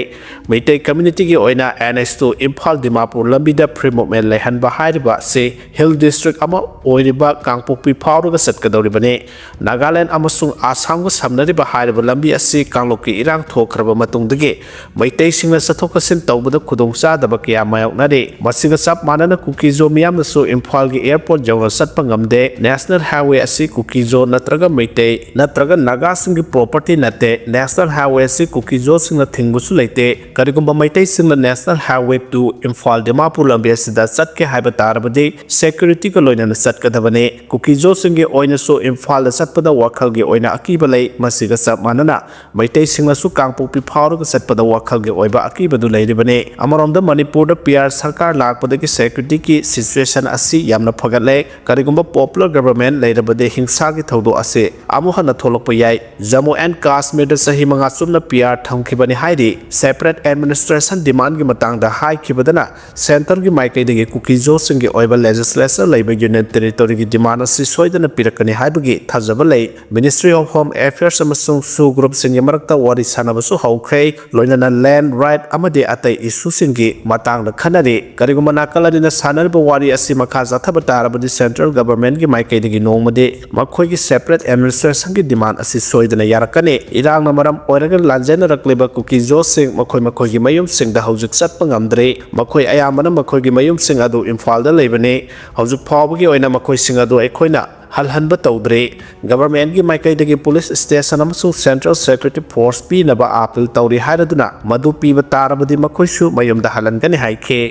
ꯃꯩꯇꯩ communityꯒꯤ ꯑꯣꯏꯅ NH two ꯏꯝꯐꯥꯜ ꯗꯤꯃꯥꯄꯨꯔ ꯂꯝꯕꯤꯗ free movement ꯂꯩꯍꯟꯕ ꯍꯥꯏꯔꯤꯕ ꯑꯁꯤ hill district ꯑꯃ ꯑꯣꯏꯔꯤꯕ ꯀꯥꯡꯄꯣꯛꯄꯤ ꯐꯥꯎꯔꯒ ꯆꯠꯀꯗꯧꯔꯤꯕꯅꯤ꯫ ꯅꯥꯒꯥꯂꯦꯟ ꯑꯃꯁꯨꯡ ꯑꯁꯥꯝꯒ ꯁꯝꯅꯔꯤꯕ ꯍꯥꯏꯔꯤꯕ ꯂꯝꯕꯤ ꯑꯁꯤ ꯀꯥꯡꯂꯨꯞꯀꯤ ꯏꯔꯥꯡ ꯊꯣꯛꯈ꯭ꯔꯕ ꯃꯇꯨꯡꯗꯒꯤ ꯃꯩꯇꯩꯁꯤꯡꯅ ꯆꯠꯊꯣꯛ ꯆꯠꯁꯤꯟ ꯇꯧꯕꯗ ꯈꯨꯗꯣꯡꯆꯥꯗꯕ ꯀꯌꯥ ꯃꯥꯌꯣꯛꯅꯔꯤ꯫ ꯃꯁꯤꯒ ꯆꯞ ꯃꯥꯟꯅꯅ ꯀꯨꯀꯤꯖꯣ ꯃꯤꯌꯥꯝꯅꯁꯨ ꯏꯝꯐꯥꯜꯒꯤ airport ꯌꯧꯅ ꯆꯠꯄ ꯉꯝꯗꯦ꯫ National Highway ꯑꯁꯤ ꯀꯨꯀꯤꯖꯣ ꯅꯠꯇ꯭ꯔꯒ ꯃꯩꯇꯩ ꯅꯠꯇ꯭ꯔꯒ ꯅꯥꯒꯥꯁꯤꯡꯒꯤ property ꯅꯠꯇꯦ꯫ National Highway ꯑꯁꯤ ꯀꯨꯀꯤꯖꯣꯁꯤꯡꯅ ꯊꯤꯡꯕꯁꯨ ꯂꯩꯇꯦ꯫ ꯀꯔꯤꯒꯨꯝꯕ ꯃꯩꯇꯩꯁꯤꯡꯅ National Highway two Imphal Dimapur ꯂꯝꯕꯤ ꯑꯁꯤꯗ ꯆꯠꯀꯦ ꯍꯥꯏꯕ ꯇꯥꯔꯕꯗꯤ securityꯒ ꯂꯣꯏꯅꯅ ꯆꯠꯀꯗꯕꯅꯤ꯫ ꯀꯨꯀꯤꯖꯣꯁꯤꯡꯒꯤ ꯑꯣꯏꯅꯁꯨ ꯏꯝꯐꯥꯜꯗ ꯆꯠꯄꯗ ꯋꯥꯈꯜꯒꯤ ꯑꯣꯏꯅ ꯑꯀꯤꯕ ꯂꯩ꯫ ꯃꯁꯤꯒ ꯆꯞ ꯃꯥꯟꯅꯅ ꯃꯩꯇꯩꯁꯤꯡꯅꯁꯨ ꯀꯥꯡꯄꯣꯛꯄꯤ ꯐꯥꯎꯔꯒ ꯆꯠꯄꯗ ꯋꯥꯈꯜꯒꯤ ꯑꯣꯏꯕ ꯑꯀꯤꯕꯗꯨ ꯂꯩꯔꯤꯕꯅꯤ꯫ ꯑꯃꯔꯣꯝꯗ ꯃꯅꯤꯄꯨꯔꯗ PR ꯁꯔꯀꯥꯔ ꯂꯥꯛꯄꯗꯒꯤ securityꯒꯤ situation ꯑꯁꯤ ꯌꯥꯝꯅ ꯐꯒꯠꯂꯦ꯫ ꯀꯔꯤꯒꯨꯝꯕ popular government ꯂꯩꯔꯕꯗꯤ ꯍꯤꯡꯁꯥꯒꯤ ꯊꯧꯗꯣꯛ ꯑꯁꯤ ꯑꯃꯨꯛ ꯍꯟꯅ ꯊꯣꯛꯂꯛꯄ ꯌꯥꯏ꯫ ꯖꯝꯃꯨ and ꯀꯥꯁꯃꯤꯔꯗ ꯆꯍꯤ ꯃꯉꯥ ꯆꯨꯞꯅ PR ꯊꯝꯈꯤꯕꯅꯤ ꯍꯥꯏꯔꯤ꯫ Separate administration demandꯒꯤ ꯃꯇꯥꯡꯗ ꯍꯥꯏꯈꯤꯕꯗꯅ centreꯒꯤ ꯃꯥꯏꯀꯩꯗꯒꯤ ꯀꯨꯀꯤꯖꯣꯁꯤꯡꯒꯤ ꯑꯣꯏꯕ legislature ꯂꯩꯕ Union Territoryꯒꯤ demand ꯑꯁꯤ ꯁꯣꯏꯗꯅ ꯄꯤꯔꯛꯀꯅꯤ ꯍꯥꯏꯕꯒꯤ ꯊꯥꯖꯕ ꯂꯩ꯫ Ministry of Home Affairs ꯑꯃꯁꯨꯡ SoO groupꯁꯤꯡꯒꯤ ꯃꯔꯛꯇ ꯋꯥꯔꯤ ꯁꯥꯟꯅꯕꯁꯨ ꯍꯧꯈ꯭ꯔꯦ꯫ ꯂꯣꯏꯅꯅ land right ꯑꯃꯗꯤ ꯑꯇꯩ issueꯁꯤꯡꯒꯤ ꯃꯇꯥꯡꯗ ꯈꯟꯅꯔꯤ꯫ ꯀꯔꯤꯒꯨꯝꯕ ꯅꯥꯀꯜ ꯑꯅꯤꯅ ꯁꯥꯟꯅꯔꯤꯕ ꯋꯥꯔꯤ ꯑꯁꯤ ꯃꯈꯥ ꯆꯠꯊꯕ ꯇꯥꯔꯕꯗꯤ central governmentꯒꯤ ꯃꯥꯏꯀꯩꯗꯒꯤ ꯅꯣꯡꯃꯗꯤ ꯃꯈꯣꯏꯒꯤ separate administrationꯒꯤ demand ꯑꯁꯤ ꯁꯣꯏꯗꯅ ꯌꯥꯔꯛꯀꯅꯤ꯫ ꯏꯔꯥꯡꯅ ꯃꯔꯝ ꯑꯣꯏꯔꯒ ꯂꯥꯟꯖꯦꯟꯅꯔꯛꯂꯤꯕ ꯀꯨꯀꯤꯖꯣꯁꯤꯡ ꯃꯈꯣꯏ ꯃꯈꯣꯏꯒꯤ ꯃꯌꯨꯝꯁꯤꯡꯗ ꯍꯧꯖꯤꯛ ꯆꯠꯄ ꯉꯝꯗ꯭ꯔꯤ꯫ ꯃꯈꯣꯏ ꯑꯌꯥꯝꯕꯅ ꯃꯈꯣꯏꯒꯤ ꯃꯌꯨꯝꯁꯤꯡ ꯑꯗꯨ ꯏꯝꯐꯥꯜꯗ ꯂꯩꯕꯅꯤ꯫ ꯍꯧꯖꯤꯛ ꯐꯥꯎꯕꯒꯤ ꯑꯣꯏꯅ ꯃꯈꯣꯏꯁꯤꯡ ꯑꯗꯨ ꯑꯩꯈꯣꯏꯅ ꯍꯜꯍꯟꯕ ꯇꯧꯗ꯭ꯔꯤ꯫ ꯒꯚꯔꯟꯃꯦꯟꯠꯀꯤ ꯃꯥꯏꯀꯩꯗꯒꯤ ꯄꯨꯂꯤꯁ ꯁ꯭ꯇꯦꯁꯟ ꯑꯃꯁꯨꯡ ꯁꯦꯟꯇ꯭ꯔꯦꯜ ꯁꯦꯀ꯭ꯌꯨꯔꯤꯇꯤ ꯐꯣꯔꯁ ꯄꯤꯅꯕ ꯑꯥꯄꯤꯜ ꯇꯧꯔꯤ ꯍꯥꯏꯔꯗꯨꯅ, ꯃꯗꯨ ꯄꯤꯕ ꯇꯥꯔꯕꯗꯤ ꯃꯈꯣꯏꯁꯨ ꯃꯌꯨꯝꯗ ꯍꯜꯍꯟꯒꯅꯤ ꯍꯥꯏꯈꯤ꯫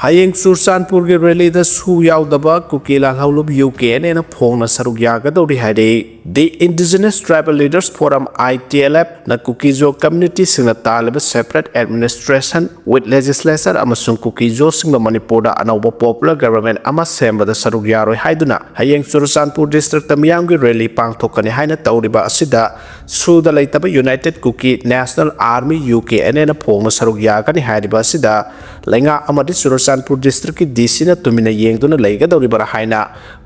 ꯍꯌꯦꯡ ꯆꯨꯔꯆꯥꯟꯄꯨꯔꯒꯤ ꯔꯦꯂꯤꯗ ꯁꯨ ꯌꯥꯎꯗꯕ ꯀꯨꯀꯤ ꯂꯥꯜꯍꯧꯂꯨꯞ ꯌꯨ ꯀꯦ ꯑꯦꯟ ꯑꯦꯅ ꯐꯣꯡꯅ ꯁꯔꯨꯛ ꯌꯥꯒꯗꯧꯔꯤ ꯍꯥꯏꯔꯤ꯫ The Indigenous Tribal Leaders Forum, I T L F, ꯅ ꯀꯨꯀꯤꯖꯣ ꯀꯝꯃ꯭ꯌꯨꯅꯤꯇꯤꯁꯤꯡꯅ ꯇꯥꯜꯂꯤꯕ separate administration with legislature ꯑꯃꯁꯨꯡ ꯀꯨꯀꯤꯖꯣꯁꯤꯡꯅ ꯃꯅꯤꯄꯨꯔꯗ ꯑꯅꯧꯕ popular government ꯑꯃ ꯁꯦꯝꯕꯗ ꯁꯔꯨꯛ ꯌꯥꯔꯣꯏ ꯍꯥꯏꯗꯨꯅ ꯍꯌꯦꯡ ꯆꯨꯔꯆꯥꯟꯄꯨꯔ ꯗꯤꯁꯇ꯭ꯔꯤꯛꯇ ꯃꯤꯌꯥꯝꯒꯤ ꯔꯦꯂꯤ ꯄꯥꯡꯊꯣꯛꯀꯅꯤ ꯍꯥꯏꯅ ꯇꯧꯔꯤꯕ ꯑꯁꯤꯗ ꯁꯨꯗ ꯂꯩꯇꯕ United Kuki National Army, U K N ꯑꯦꯅ ꯐꯣꯡꯅ ꯁꯔꯨꯛ ꯌꯥꯒꯅꯤ ꯍꯥꯏꯔꯤꯕ ꯑꯁꯤꯗ ꯂꯩꯉꯥꯛ ꯑꯃꯗꯤ ꯆꯨꯔꯆꯥꯟꯄꯨꯔ ꯗꯤꯁꯇ꯭ꯔꯤꯛꯀꯤ ꯗꯤ ꯁꯤꯅ ꯇꯨꯃꯤꯟꯅ ꯌꯦꯡꯗꯨꯅ ꯂꯩꯒꯗꯧꯔꯤꯕ꯭ꯔꯥ ꯍꯥꯏꯅ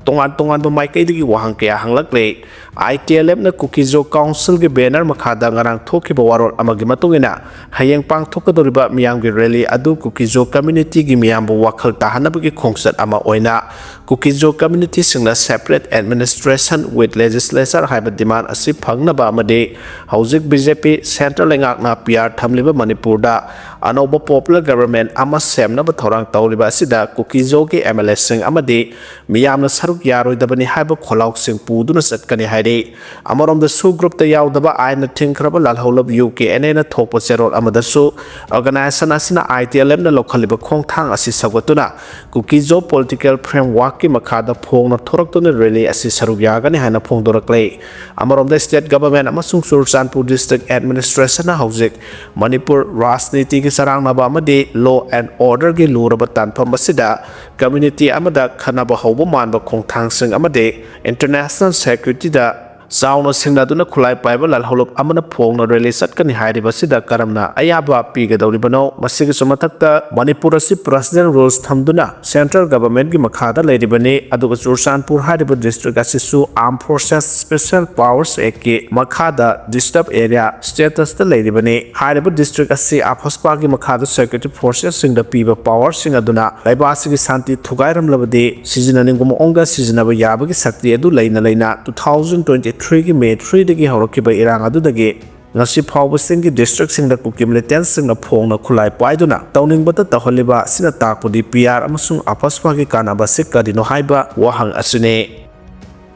ꯇꯣꯉꯥꯟ ꯇꯣꯉꯥꯟꯕ ꯃꯥꯏꯀꯩꯗꯒꯤ ꯋꯥꯍꯪ ꯀꯌꯥ ꯍꯪꯂꯛꯂꯦ꯫ I T L F ꯅ ꯀꯨꯀꯤꯖꯣ ꯀꯥꯎꯟꯁꯤꯜꯒꯤ banner ꯃꯈꯥꯗ ꯉꯔꯥꯡ ꯊꯣꯛꯈꯤꯕ ꯋꯥꯔꯣꯜ ꯑꯃꯒꯤ ꯃꯇꯨꯡ ꯏꯟꯅ, ꯍꯌꯦꯡ ꯄꯥꯡꯊꯣꯛꯀꯗꯧꯔꯤꯕ ꯃꯤꯌꯥꯝꯒꯤ ꯔꯦꯂꯤ ꯑꯗꯨ ꯀꯨꯀꯤꯖꯣ ꯀꯝꯃ꯭ꯌꯨꯅꯤꯇꯤꯒꯤ ꯃꯤꯌꯥꯝꯕꯨ ꯋꯥꯈꯜ ꯇꯥꯍꯟꯅꯕꯒꯤ ꯈꯣꯡꯆꯠ ꯑꯃ ꯑꯣꯏꯅ ꯀꯨꯀꯤꯖꯣ ꯀꯝꯃ꯭ꯌꯨꯅꯤꯇꯤꯁꯤꯡꯅ separate administration with legislature ꯍꯥꯏꯕ demand ꯑꯁꯤ ꯐꯪꯅꯕ ꯑꯃꯗꯤ ꯍꯧꯖꯤꯛ B J P central ꯂꯩꯉꯥꯛꯅ P R ꯊꯝꯂꯤꯕ ꯃꯅꯤꯄꯨꯔꯗ ꯑꯅꯧꯕ popular government ꯑꯃ ꯁꯦꯝꯅꯕ ꯊꯧꯔꯥꯡ ꯇꯧꯔꯤꯕ ꯑꯁꯤꯗ ꯀꯨꯀꯤꯖꯣꯒꯤ M L A ꯁꯤꯡ ꯑꯃꯗꯤ ꯃꯤꯌꯥꯝꯅ ꯁꯔꯨꯛ ꯌꯥꯔꯣꯏꯗꯕꯅꯤ ꯍꯥꯏꯕ ꯈꯣꯜꯂꯥꯎꯁꯤꯡ ꯄꯨꯗꯨꯅ ꯆꯠꯀꯅꯤ ꯍꯥꯏꯔꯤ꯫ ꯑꯃꯔꯣꯝꯗ SoO groupꯇ ꯌꯥꯎꯗꯕ ꯑꯥꯏꯟꯅ ꯊꯤꯡꯈ꯭ꯔꯕ ꯂꯥꯜꯍꯧꯂꯨꯞ ꯌꯨ ꯀꯦ ꯑꯦꯟ ꯑꯦꯅ ꯊꯣꯛꯄ ꯆꯦꯔꯣꯜ ꯑꯃꯗꯁꯨ organization ꯑꯁꯤꯅ I T L F ꯅ ꯂꯧꯈꯠꯂꯤꯕ ꯈꯣꯡꯊꯥꯡ ꯑꯁꯤ ꯁꯧꯒꯠꯇꯨꯅ ꯀꯨꯀꯤꯖꯣ political frameworkꯀꯤ ꯃꯈꯥꯗ ꯐꯣꯡꯅ ꯊꯣꯔꯛꯇꯨꯅ rally ꯑꯁꯤ ꯁꯔꯨꯛ ꯌꯥꯒꯅꯤ ꯍꯥꯏꯅ ꯐꯣꯡꯗꯣꯔꯛꯂꯦ꯫ ꯑꯃꯔꯣꯝꯗ state government ꯑꯃꯁꯨꯡ ꯆꯨꯔꯆꯥꯟꯄꯨꯔ district administrationꯅ ꯍꯧꯖꯤꯛ ꯃꯅꯤꯄꯨꯔ ꯔꯥꯖꯅꯤꯇꯤꯒꯤ ꯆꯔꯥꯡꯅꯕ ꯑꯃꯗꯤ law and orderꯒꯤ ꯂꯨꯔꯕ ꯇꯥꯟꯐꯝ ꯑꯁꯤꯗ community ꯑꯃꯗ ꯈꯠꯅꯕ ꯍꯧꯕ ꯃꯥꯟꯕ ꯈꯣꯡꯊꯥꯡꯁꯤꯡ ꯑꯃꯗꯤ international securityꯗ ꯆꯥꯎꯅ ꯁꯤꯡꯅꯗꯨꯅ ꯈꯨꯠꯂꯥꯏ ꯄꯥꯏꯕ ꯂꯥꯜꯍꯧꯂꯨꯞ ꯑꯃꯅ ꯐꯣꯡꯅ rally ꯆꯠꯀꯅꯤ ꯍꯥꯏꯔꯤꯕ ꯑꯁꯤꯗ ꯀꯔꯝꯅ ꯑꯌꯥꯕ ꯄꯤꯒꯗꯧꯔꯤꯕꯅꯣ? ꯃꯁꯤꯒꯤꯁꯨ ꯃꯊꯛꯇ ꯃꯅꯤꯄꯨꯔ ꯑꯁꯤ presidential rules ꯊꯝꯗꯨꯅ central governmentꯀꯤ ꯃꯈꯥꯗ ꯂꯩꯔꯤꯕꯅꯤ, ꯑꯗꯨꯒ ꯆꯨꯔꯆꯥꯟꯄꯨꯔ ꯍꯥꯏꯔꯤꯕ district ꯑꯁꯤꯁꯨ Armed Forces Special Powers Actꯀꯤ ꯃꯈꯥꯗ disturbed area statusꯇ ꯂꯩꯔꯤꯕꯅꯤ꯫ ꯍꯥꯏꯔꯤꯕ district ꯑꯁꯤ AFSPAꯒꯤ ꯃꯈꯥꯗ security forcesꯁꯤꯡꯗ ꯄꯤꯕ powerꯁꯤꯡ ꯑꯗꯨꯅ ꯂꯩꯕꯥꯛ ꯑꯁꯤꯒꯤ ꯁꯥꯟꯇꯤ ꯊꯨꯒꯥꯏꯔꯝꯂꯕꯗꯤ ꯁꯤꯖꯤꯟꯅꯅꯤꯡꯕ ꯃꯑꯣꯡꯗ ꯁꯤꯖꯤꯟꯅꯕ ꯌꯥꯕꯒꯤ ꯁꯛꯇꯤ ꯑꯗꯨ ꯂꯩꯅ ꯂꯩꯅ two thousand twenty threeꯒꯤ May threeꯗꯒꯤ ꯍꯧꯔꯛꯈꯤꯕ ꯏꯔꯥꯡ ꯑꯗꯨꯗꯒꯤ ꯉꯁꯤ ꯐꯥꯎꯕ ꯆꯤꯡꯒꯤ districtꯁꯤꯡꯗ ꯀꯨꯀꯤ militantꯁꯤꯡꯅ ꯐꯣꯡꯅ ꯈꯨꯠꯂꯥꯏ ꯄꯥꯏꯗꯨꯅ ꯇꯧꯅꯤꯡꯕꯇ ꯇꯧꯍꯜꯂꯤꯕ ꯑꯁꯤꯅ ꯇꯥꯛꯄꯗꯤ P R ꯑꯃꯁꯨꯡ AFSPAꯒꯤ ꯀꯥꯟꯅꯕ ꯑꯁꯤ ꯀꯔꯤꯅꯣ ꯍꯥꯏꯕ ꯋꯥꯍꯪ ꯑꯁꯤꯅꯤ꯫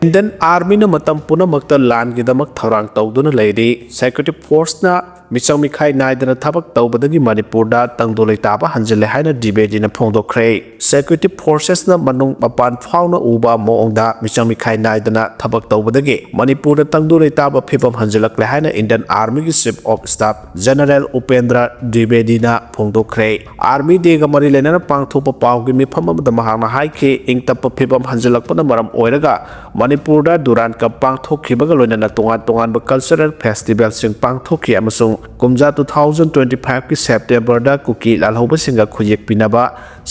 Indian Armyꯅ ꯃꯇꯝ ꯄꯨꯝꯅꯃꯛꯇ ꯂꯥꯟꯒꯤꯗꯃꯛ ꯊꯧꯔꯥꯡ ꯇꯧꯗꯨꯅ ꯂꯩꯔꯤ꯫ Security Forceꯅ ꯃꯤꯆꯪ ꯃꯤꯈꯥꯏ ꯅꯥꯏꯗꯅ ꯊꯕꯛ ꯇꯧꯕꯗꯒꯤ ꯃꯅꯤꯄꯨꯔꯗ ꯇꯪꯗꯨ ꯂꯩꯇꯥꯕ ꯍꯟꯖꯤꯜꯂꯦ ꯍꯥꯏꯅ ꯗ꯭ꯋꯤꯕꯦꯗꯤꯅ ꯐꯣꯡꯗꯣꯛꯈ꯭ꯔꯦ꯫ Security Forcesꯅ ꯃꯅꯨꯡ ꯃꯄꯥꯟ ꯐꯥꯎꯅ ꯎꯕ ꯃꯑꯣꯡꯗ ꯃꯤꯆꯪ ꯃꯤꯈꯥꯏ ꯅꯥꯏꯗꯅ ꯊꯕꯛ ꯇꯧꯕꯗꯒꯤ ꯃꯅꯤꯄꯨꯔꯗ ꯇꯪꯗꯨ ꯂꯩꯇꯥꯕ ꯐꯤꯕꯝ ꯍꯟꯖꯤꯜꯂꯛꯂꯦ ꯍꯥꯏꯅ Indian Armyꯒꯤ Chief of Staff General Upendra ꯗ꯭ꯋꯤꯕꯦꯗꯤꯅ ꯐꯣꯡꯗꯣꯛꯈ꯭ꯔꯦ꯫ Army Dayꯒ ꯃꯔꯤ ꯂꯩꯅꯅ ꯄꯥꯡꯊꯣꯛꯄ ꯄꯥꯎꯒꯤ ꯃꯤꯐꯝ ꯑꯃꯗ ꯃꯍꯥꯛꯅ ꯍꯥꯏꯈꯤ, ꯏꯪ ꯇꯞꯄ ꯐꯤꯕꯝ ꯍꯟꯖꯤꯜꯂꯛꯄꯅ ꯃꯔꯝ ꯑꯣꯏꯔꯒ ꯃꯅꯤꯄꯨꯔꯗ Durand Cup ꯄꯥꯡꯊꯣꯛꯈꯤꯕꯒ ꯂꯣꯏꯅꯅ ꯇꯣꯉꯥꯟ ꯇꯣꯉꯥꯟꯕ cultural festivalꯁꯤꯡ ꯄꯥꯡꯊꯣꯛꯈꯤ ꯑꯃꯁꯨꯡ ꯀꯨꯝꯖꯥ two thousand twenty fiveꯀꯤ Septemberꯗ ꯀꯨꯀꯤ ꯂꯥꯜꯍꯧꯕꯁꯤꯡꯒ ꯈꯨꯌꯦꯛ ꯄꯤꯅꯕ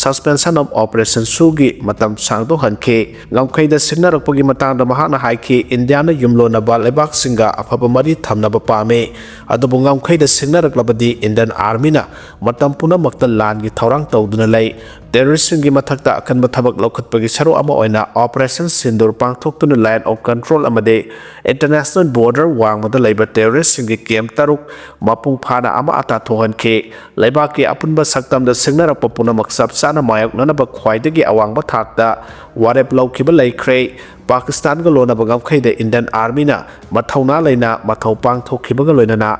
Suspension of Operation ꯁꯨꯒꯤ ꯃꯇꯝ ꯁꯥꯡꯗꯣꯛꯍꯟꯈꯤ꯫ ꯉꯝꯈꯩꯗ ꯁꯤꯡꯅꯔꯛꯄꯒꯤ ꯃꯇꯥꯡꯗ ꯃꯍꯥꯛꯅ ꯍꯥꯏꯈꯤ, ꯏꯟꯗꯤꯌꯥꯅ ꯌꯨꯝꯂꯣꯟꯅꯕ ꯂꯩꯕꯥꯛꯁꯤꯡꯒ ꯑꯐꯕ ꯃꯔꯤ ꯊꯝꯅꯕ ꯄꯥꯝꯃꯤ, ꯑꯗꯨꯕꯨ ꯉꯝꯈꯩꯗ ꯁꯤꯡꯅꯔꯛꯂꯕꯗꯤ Indian Armyꯅ ꯃꯇꯝ ꯄꯨꯝꯅꯃꯛꯇ ꯂꯥꯟꯒꯤ ꯊꯧꯔꯥꯡ ꯇꯧꯗꯨꯅ ꯂꯩ꯫ Terroristꯁꯤꯡꯒꯤ ꯃꯊꯛꯇ ꯑꯀꯟꯕ ꯊꯕꯛ ꯂꯧꯈꯠꯄꯒꯤ ꯁꯔꯨꯛ ꯑꯃ ꯑꯣꯏꯅ Operation Sindoor ꯄꯥꯡꯊꯣꯛꯇꯨꯅ Line of Control ꯑꯃꯗꯤ International Border ꯋꯥꯡꯃꯗ ꯂꯩꯕ terroristꯁꯤꯡꯒꯤ camp ꯇꯔꯨꯛ ꯃꯄꯨꯡ ꯐꯥꯅ ꯑꯃ ꯑꯇꯥ ꯊꯣꯛꯍꯟꯈꯤ꯫ ꯂꯩꯕꯥꯛꯀꯤ ꯑꯄꯨꯟꯕ ꯁꯛꯇꯝꯗ ꯁꯤꯡꯅꯔꯛꯄ ꯄꯨꯝꯅꯃꯛ ꯆꯞ ꯆꯥꯅ ꯃꯥꯌꯣꯛꯅꯅꯕ ꯈ꯭ꯋꯥꯏꯗꯒꯤ ꯑꯋꯥꯡꯕ ꯊꯥꯛꯇ ꯋꯥꯔꯦꯞ ꯂꯧꯈꯤꯕ ꯂꯩꯈ꯭ꯔꯦ꯫ ꯄꯥꯀꯤꯁꯇꯥꯟꯒ ꯂꯣꯟꯅꯕ ꯉꯝꯈꯩꯗ Indian Armyꯅ ꯃꯊꯧꯅꯥ ꯂꯩꯅ ꯃꯊꯧ ꯄꯥꯡꯊꯣꯛꯈꯤꯕꯒ ꯂꯣꯏꯅꯅ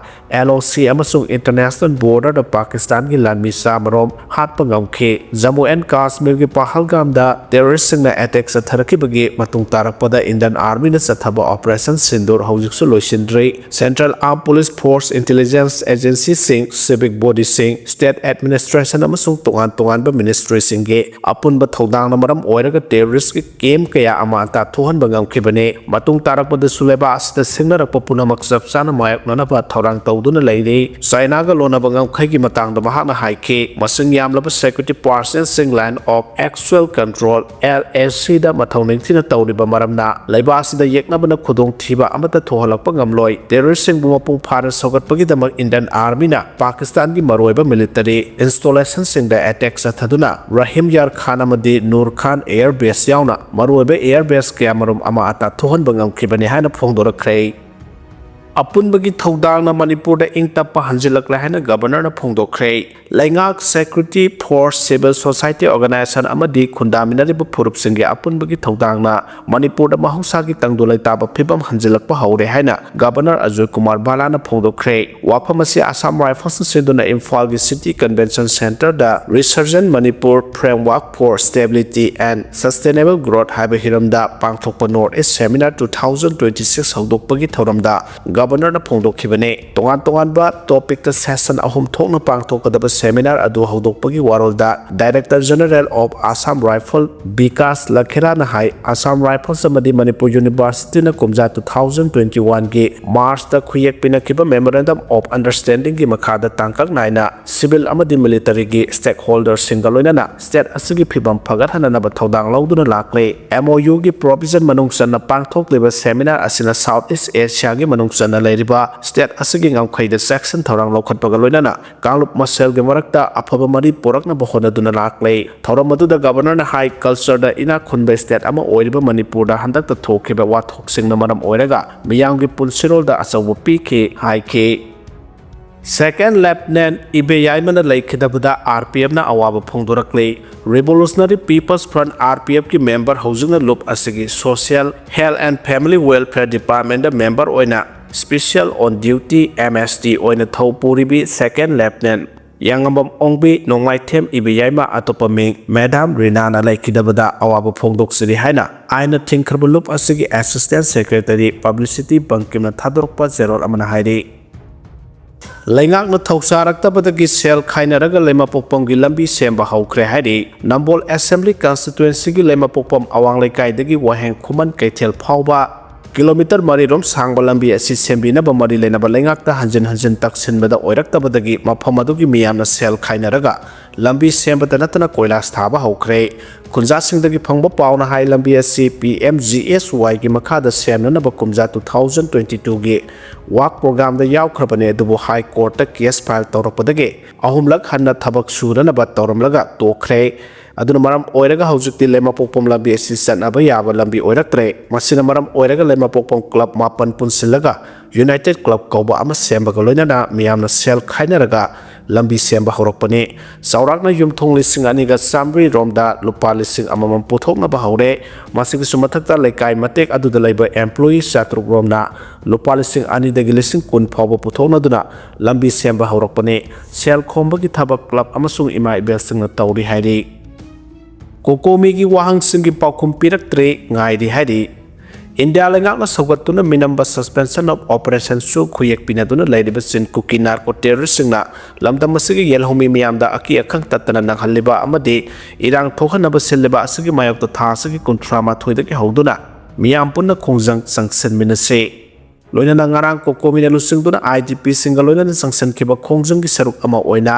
LOC ꯑꯃꯁꯨꯡ International Borderꯗ ꯄꯥꯀꯤꯁꯇꯥꯟꯒꯤ ꯂꯥꯟꯃꯤ ꯆꯥꯃꯔꯣꯝ ꯍꯥꯠꯄ ꯉꯝꯈꯤ꯫ Jammu and Kashmirꯒꯤ ꯄꯍꯜꯒꯥꯝꯗ terroristꯁꯤꯡꯅ attack ꯆꯠꯊꯔꯛꯈꯤꯕꯒꯤ ꯃꯇꯨꯡ ꯇꯥꯔꯛꯄꯗ Indian Armyꯅ ꯆꯠꯊꯕ Operation Sindoor ꯍꯧꯖꯤꯛꯁꯨ ꯂꯣꯏꯁꯤꯟꯗ꯭ꯔꯤ꯫ Central Armed Police Force, intelligence agencyꯁꯤꯡ, civic bodyꯁꯤꯡ, state administration ꯑꯃꯁꯨꯡ ꯇꯣꯉꯥꯟ ꯇꯣꯉꯥꯟꯕ ministryꯁꯤꯡꯒꯤ ꯑꯄꯨꯟꯕ ꯊꯧꯗꯥꯡꯅ ꯃꯔꯝ ꯑꯣꯏꯔꯒ terroristꯀꯤ camp ꯀꯌꯥ ꯑꯃ ꯑꯇꯥ ꯊꯣꯛꯍꯟꯕ ꯉꯝꯈꯤꯕꯅꯤ꯫ ꯃꯇꯨꯡ ꯇꯥꯔꯛꯄꯗꯁꯨ ꯂꯩꯕꯥꯛ ꯑꯁꯤꯗ ꯁꯤꯡꯅꯔꯛꯄ ꯄꯨꯝꯅꯃꯛ ꯆꯞ ꯆꯥꯅ ꯃꯥꯌꯣꯛꯅꯅꯕ ꯊꯧꯔꯥꯡ ꯇꯧꯗꯨꯅ ꯂꯩꯔꯤ꯫ Chinaꯒ ꯂꯣꯟꯅꯕ ꯉꯝꯈꯩꯒꯤ ꯃꯇꯥꯡꯗ ꯃꯍꯥꯛꯅ ꯍꯥꯏꯈꯤ, ꯃꯁꯤꯡ ꯌꯥꯝꯂꯕ security personnelꯁꯤꯡ Line of Actual Control, LACꯗ ꯃꯊꯧ ꯅꯤꯡꯊꯤꯅ ꯇꯧꯔꯤꯕ ꯃꯔꯝꯅ ꯂꯩꯕꯥꯛ ꯑꯁꯤꯗ ꯌꯦꯛꯅꯕꯅ ꯈꯨꯗꯣꯡꯊꯤꯕ ꯑꯃꯠꯇ ꯊꯣꯛꯍꯜꯂꯛꯄ ꯉꯝꯂꯣꯏ꯫ Terroristꯁꯤꯡꯕꯨ ꯃꯄꯨꯡ ꯐꯥꯅ ꯁꯧꯒꯠꯄꯒꯤꯗꯃꯛ Indian Armyꯅ ꯄꯥꯀꯤꯁꯇꯥꯟꯒꯤ ꯃꯔꯨꯑꯣꯏꯕ military installationꯁꯤꯡꯗ attack ꯆꯠꯊꯗꯨꯅ Rahim Yar Khan ꯑꯃꯗꯤ Nur Khan air base ꯌꯥꯎꯅ ꯃꯔꯨꯑꯣꯏꯕ air base ꯀꯌꯥꯃꯔꯨꯝ ꯑꯃ ꯑꯇꯥ ꯊꯣꯛꯍꯟꯕ ꯉꯝꯈꯤꯕꯅꯤ ꯍꯥꯏꯅ ꯐꯣꯡꯗꯣꯔꯛꯈ꯭ꯔꯦ꯫ ꯑꯄꯨꯟꯕꯒꯤ ꯊꯧꯗꯥꯡꯅ ꯃꯅꯤꯄꯨꯔꯗ ꯏꯪ ꯇꯞꯄ ꯍꯟꯖꯤꯜꯂꯛꯂꯦ ꯍꯥꯏꯅ ꯒꯕꯔꯅꯔꯅ ꯐꯣꯡꯗꯣꯛꯈ꯭ꯔꯦ꯫ ꯂꯩꯉꯥꯛ, security force, civil society organization ꯑꯃꯗꯤ ꯈꯨꯟꯗꯥꯃꯤꯟꯅꯔꯤꯕ ꯐꯨꯔꯨꯞꯁꯤꯡꯒꯤ ꯑꯄꯨꯟꯕꯒꯤ ꯊꯧꯗꯥꯡꯅ ꯃꯅꯤꯄꯨꯔꯗ ꯃꯍꯧꯁꯥꯒꯤ ꯇꯪꯗꯨ ꯂꯩꯇꯥꯕ ꯐꯤꯕꯝ ꯍꯟꯖꯤꯜꯂꯛꯄ ꯍꯧꯔꯦ ꯍꯥꯏꯅ ꯒꯕꯔꯅꯔ ꯑꯖꯣꯏ ꯀꯨꯃꯥꯔ ꯕꯥꯂꯥꯅ ꯐꯣꯡꯗꯣꯛꯈ꯭ꯔꯦ꯫ ꯋꯥꯐꯝ ꯑꯁꯤ ꯑꯁꯥꯝ ꯔꯥꯏꯐꯜꯁꯅ ꯁꯤꯟꯗꯨꯅ ꯏꯝꯐꯥꯜꯒꯤ City Convention Centreꯗ Resurgent Manipur Framework for Stability and Sustainable Growth ꯍꯥꯏꯕ ꯍꯤꯔꯝꯗ ꯄꯥꯡꯊꯣꯛꯄ North East Seminar two thousand twenty six ꯍꯧꯗꯣꯛꯄꯒꯤ ꯊꯧꯔꯝꯗ ꯒꯕꯔꯅꯔꯅ ꯐꯣꯡꯗꯣꯛꯈꯤꯕꯅꯤ꯫ ꯇꯣꯉꯥꯟ ꯇꯣꯉꯥꯟꯕ topicꯇ session ꯑꯍꯨꯝ ꯊꯣꯛꯅ ꯄꯥꯡꯊꯣꯛꯀꯗꯕ seminar ꯑꯗꯨ ꯍꯧꯗꯣꯛꯄꯒꯤ ꯋꯥꯔꯣꯜꯗ Director General of Assam Rifle Vikas ꯂꯈꯦꯔꯥꯅ ꯍꯥꯏ, ꯑꯁꯥꯝ ꯔꯥꯏꯐꯜꯁ ꯑꯃꯗꯤ ꯃꯅꯤꯄꯨꯔ ꯌꯨꯅꯤꯚꯔꯁꯤꯇꯤꯅ ꯀꯨꯝꯖꯥ two thousand twenty oneꯒꯤ ꯃꯥꯔꯆꯇ ꯈꯨꯌꯦꯛ ꯄꯤꯅꯈꯤꯕ Memorandum of Understandingꯒꯤ ꯃꯈꯥꯗ ꯇꯥꯡꯀꯛ ꯅꯥꯏꯅ civil ꯑꯃꯗꯤ militaryꯒꯤ stakeholderꯁꯤꯡꯒ ꯂꯣꯏꯅꯅ state ꯑꯁꯤꯒꯤ ꯐꯤꯕꯝ ꯐꯒꯠꯍꯟꯅꯅꯕ ꯊꯧꯗꯥꯡ ꯂꯧꯗꯨꯅ ꯂꯥꯛꯂꯤ꯫ MOUꯒꯤ provision ꯃꯅꯨꯡ ꯆꯟꯅ ꯄꯥꯡꯊꯣꯛꯂꯤꯕ seminar ꯑꯁꯤꯅ South East Asiaꯒꯤ ꯃꯅꯨꯡ ꯆꯟꯅ ꯂꯩꯔꯤꯕ state ꯑꯁꯤꯒꯤ ꯉꯝꯈꯩꯗ ꯆꯦꯛꯁꯤꯟ ꯊꯧꯔꯥꯡ ꯂꯧꯈꯠꯄꯒ ꯂꯣꯏꯅꯅ ꯀꯥꯡꯂꯨꯞ ꯃꯁꯦꯜꯒꯤ ꯃꯔꯛꯇ ꯑꯐꯕ ꯃꯔꯤ ꯄꯨꯔꯛꯅꯕ ꯍꯣꯠꯅꯗꯨꯅ ꯂꯥꯛꯂꯤ꯫ ꯊꯧꯔꯝ ꯑꯗꯨꯗ ꯒꯕꯔꯅꯔꯅ ꯍꯥꯏ, cultureꯗ ꯏꯅꯥꯛ ꯈꯨꯟꯕ state ꯑꯃ ꯑꯣꯏꯔꯤꯕ ꯃꯅꯤꯄꯨꯔꯗ ꯍꯟꯗꯛꯇ ꯊꯣꯛꯈꯤꯕ ꯋꯥꯊꯣꯛꯁꯤꯡꯅ ꯃꯔꯝ ꯑꯣꯏꯔꯒ ꯃꯤꯌꯥꯝꯒꯤ ꯄꯨꯟꯁꯤꯔꯣꯜꯗ ꯑꯆꯧꯕ ꯄꯤꯈꯤ ꯍꯥꯏꯈꯤ꯫ Second Lieutenant ꯏꯕꯦꯌꯥꯏꯃꯅ ꯂꯩꯈꯤꯗꯕꯗ RPFꯅ ꯑꯋꯥꯕ ꯐꯣꯡꯗꯣꯔꯛꯂꯤ꯫ Revolutionary People's Front, RPFꯀꯤ member, ꯍꯧꯖꯤꯛꯅ ꯂꯨꯞ ꯑꯁꯤꯒꯤ Social, Health and Family Welfare Departmentꯗ member ꯑꯣꯏꯅ special on duty, MSD, ꯑꯣꯏꯅ ꯊꯧ ꯄꯨꯔꯤꯕꯤ Second Lieutenant ꯌꯥꯉꯝꯕꯝ ꯑꯣꯡꯕꯤ ꯅꯣꯡꯃꯥꯏꯊꯦꯝ ꯏꯕꯦꯌꯥꯏꯃ, ꯑꯇꯣꯞꯄ ꯃꯤꯡ Madam ꯔꯤꯅꯥꯅ ꯂꯩꯈꯤꯗꯕꯗ ꯑꯋꯥꯕ ꯐꯣꯡꯗꯣꯛꯆꯔꯤ ꯍꯥꯏꯅ ꯑꯥꯏꯟꯅ ꯊꯤꯡꯈ꯭ꯔꯕ ꯂꯨꯞ ꯑꯁꯤꯒꯤ Assistant Secretary Publicity ꯕꯪꯀꯤꯝꯅ ꯊꯥꯗꯣꯔꯛꯄ ꯆꯦꯔꯣꯜ ꯑꯃꯅ ꯍꯥꯏꯔꯤ꯫ ꯂꯩꯉꯥꯛꯅ ꯊꯧꯁꯥꯔꯛꯇꯕꯗꯒꯤ ꯁꯦꯜ ꯈꯥꯏꯅꯔꯒ ꯂꯩꯃꯄꯣꯛꯄꯝꯒꯤ ꯂꯝꯕꯤ ꯁꯦꯝꯕ ꯍꯧꯈ꯭ꯔꯦ ꯍꯥꯏꯔꯤ꯫ ꯅꯝꯕꯣꯜ Assembly Constituencyꯒꯤ ꯂꯩꯃꯄꯣꯛꯄꯝ ꯑꯋꯥꯡ ꯂꯩꯀꯥꯏꯗꯒꯤ ꯋꯥꯍꯦꯡ ꯈꯨꯃꯟ ꯀꯩꯊꯦꯜ ꯐꯥꯎꯕ kilometre ꯃꯔꯤ ꯔꯣꯝ ꯁꯥꯡꯕ ꯂꯝꯕꯤ ꯑꯁꯤ ꯁꯦꯝꯕꯤꯅꯕ ꯃꯔꯤ ꯂꯩꯅꯕ ꯂꯩꯉꯥꯛꯇ ꯍꯟꯖꯤꯟ ꯍꯟꯖꯤꯟ ꯇꯛꯁꯤꯟꯕꯗ ꯑꯣꯏꯔꯛꯇꯕꯗꯒꯤ ꯃꯐꯝ ꯑꯗꯨꯒꯤ ꯃꯤꯌꯥꯝꯅ ꯁꯦꯜ ꯈꯥꯏꯅꯔꯒ ꯂꯝꯕꯤ ꯁꯦꯝꯕꯇ ꯅꯠꯇꯅ ꯀꯣꯏꯂꯥꯁ ꯊꯥꯕ ꯍꯧꯈ꯭ꯔꯦ꯫ ꯈꯨꯟꯖꯥꯁꯤꯡꯗꯒꯤ ꯐꯪꯕ ꯄꯥꯎꯅ ꯍꯥꯏ, ꯂꯝꯕꯤ ꯑꯁꯤ PMGSYꯒꯤ ꯃꯈꯥꯗ ꯁꯦꯝꯅꯅꯕ ꯀꯨꯝꯖꯥ two thousand twenty twoꯒꯤ work programꯗ ꯌꯥꯎꯈ꯭ꯔꯕꯅꯤ, ꯑꯗꯨꯕꯨ High Courtꯇ case file ꯇꯧꯔꯛꯄꯗꯒꯤ ꯑꯍꯨꯝꯂꯛ ꯍꯟꯅ ꯊꯕꯛ ꯁꯨꯔꯅꯕ ꯇꯧꯔꯝꯂꯒ ꯇꯣꯛꯈ꯭ꯔꯦ꯫ ꯑꯗꯨꯅ ꯃꯔꯝ ꯑꯣꯏꯔꯒ ꯍꯧꯖꯤꯛꯇꯤ ꯂꯩꯃꯄꯣꯛꯄꯝ ꯂꯝꯕꯤ ꯑꯁꯤ ꯆꯠꯅꯕ ꯌꯥꯕ ꯂꯝꯕꯤ ꯑꯣꯏꯔꯛꯇ꯭ꯔꯦ꯫ ꯃꯁꯤꯅ ꯃꯔꯝ ꯑꯣꯏꯔꯒ ꯂꯩꯃꯄꯣꯛꯄꯝ ꯀ꯭ꯂꯕ ꯃꯥꯄꯟ ꯄꯨꯟꯁꯤꯜꯂꯒ ꯌꯨꯅꯥꯏꯇꯦꯗ ꯀ꯭ꯂꯕ ꯀꯧꯕ ꯑꯃ ꯁꯦꯝꯕꯒ ꯂꯣꯏꯅꯅ ꯃꯤꯌꯥꯝꯅ ꯁꯦꯜ ꯈꯥꯏꯅꯔꯒ ꯂꯝꯕꯤ ꯁꯦꯝꯕ ꯍꯧꯔꯛꯄꯅꯤ꯫ ꯆꯥꯎꯔꯥꯛꯅ ꯌꯨꯝꯊꯣꯡ ꯂꯤꯁꯤꯡ ꯑꯅꯤꯒ ꯆꯥꯃꯔꯤ ꯔꯣꯝꯗ ꯂꯨꯄꯥ ꯂꯤꯁꯤꯡ ꯑꯃꯃꯝ ꯄꯨꯊꯣꯛꯅꯕ ꯍꯧꯔꯦ꯫ ꯃꯁꯤꯒꯤꯁꯨ ꯃꯊꯛꯇ ꯂꯩꯀꯥꯏ ꯃꯇꯦꯛ ꯑꯗꯨꯗ ꯂꯩꯕ ꯑꯦꯝꯄ꯭ꯂꯣꯌꯤ ꯆꯥꯇ꯭ꯔꯨꯛ ꯔꯣꯝꯅ ꯂꯨꯄꯥ ꯂꯤꯁꯤꯡ ꯑꯅꯤꯗꯒꯤ ꯂꯤꯁꯤꯡ ꯀꯨꯟ ꯐꯥꯎꯕ ꯄꯨꯊꯣꯛꯅꯗꯨꯅ ꯂꯝꯕꯤ ꯁꯦꯝꯕ ꯍꯧꯔꯛꯄꯅꯤ꯫ ꯁꯦꯜ ꯈꯣꯝꯕꯒꯤ ꯊꯕꯛ ꯀ꯭ꯂꯕ ꯑꯃꯁꯨꯡ ꯏꯃꯥ ꯏꯕꯦꯜꯁꯤꯡꯅ ꯇꯧꯔꯤ ꯍꯥꯏꯔꯤ꯫ ꯀꯣꯀꯣꯃꯤꯒꯤ ꯋꯥꯍꯪꯁꯤꯡꯒꯤ ꯄꯥꯎꯈꯨꯝ ꯄꯤꯔꯛꯇ꯭ꯔꯦ, ꯉꯥꯏꯔꯤ ꯍꯥꯏꯔꯤ꯫ ꯏꯟꯗꯤꯌꯥ ꯂꯩꯉꯥꯛꯅ ꯁꯧꯒꯠꯇꯨꯅ ꯃꯤꯅꯝꯕ Suspension of Operationꯁꯨ ꯈꯨꯌꯦꯛ ꯄꯤꯅꯗꯨꯅ ꯂꯩꯔꯤꯕ ꯆꯤꯟ ꯀꯨꯀꯤ ꯅꯥꯔꯀꯣ ꯇꯦꯔꯣꯔꯤꯁꯁꯤꯡꯅ ꯂꯝꯗꯝ ꯑꯁꯤꯒꯤ ꯌꯦꯜꯍꯧꯃꯤ ꯃꯤꯌꯥꯝꯗ ꯑꯀꯤ ꯑꯈꯪ ꯇꯠꯇꯅ ꯅꯪꯍꯜꯂꯤꯕ ꯑꯃꯗꯤ ꯏꯔꯥꯡ ꯊꯣꯛꯍꯟꯅꯕ ꯁꯤꯜꯂꯤꯕ ꯑꯁꯤꯒꯤ ꯃꯥꯌꯣꯛꯇ ꯊꯥ ꯑꯁꯤꯒꯤ ꯀꯨꯟꯊ꯭ꯔꯥ ꯃꯥꯊꯣꯏꯗꯒꯤ ꯍꯧꯗꯨꯅ ꯃꯤꯌꯥꯝ ꯄꯨꯟꯅ ꯈꯣꯡꯖꯪ ꯆꯪꯁꯤꯟꯃꯤꯟꯅꯁꯤ꯫ ꯂꯣꯏꯅꯅ ꯉꯔꯥꯡ ꯀꯣꯀꯣꯃꯤꯅ ꯂꯨꯆꯤꯡꯗꯨꯅ IDPꯁꯤꯡꯒ ꯂꯣꯏꯅꯅ ꯆꯪꯁꯤꯟꯈꯤꯕ ꯈꯣꯡꯖꯪꯒꯤ ꯁꯔꯨꯛ ꯑꯃ ꯑꯣꯏꯅ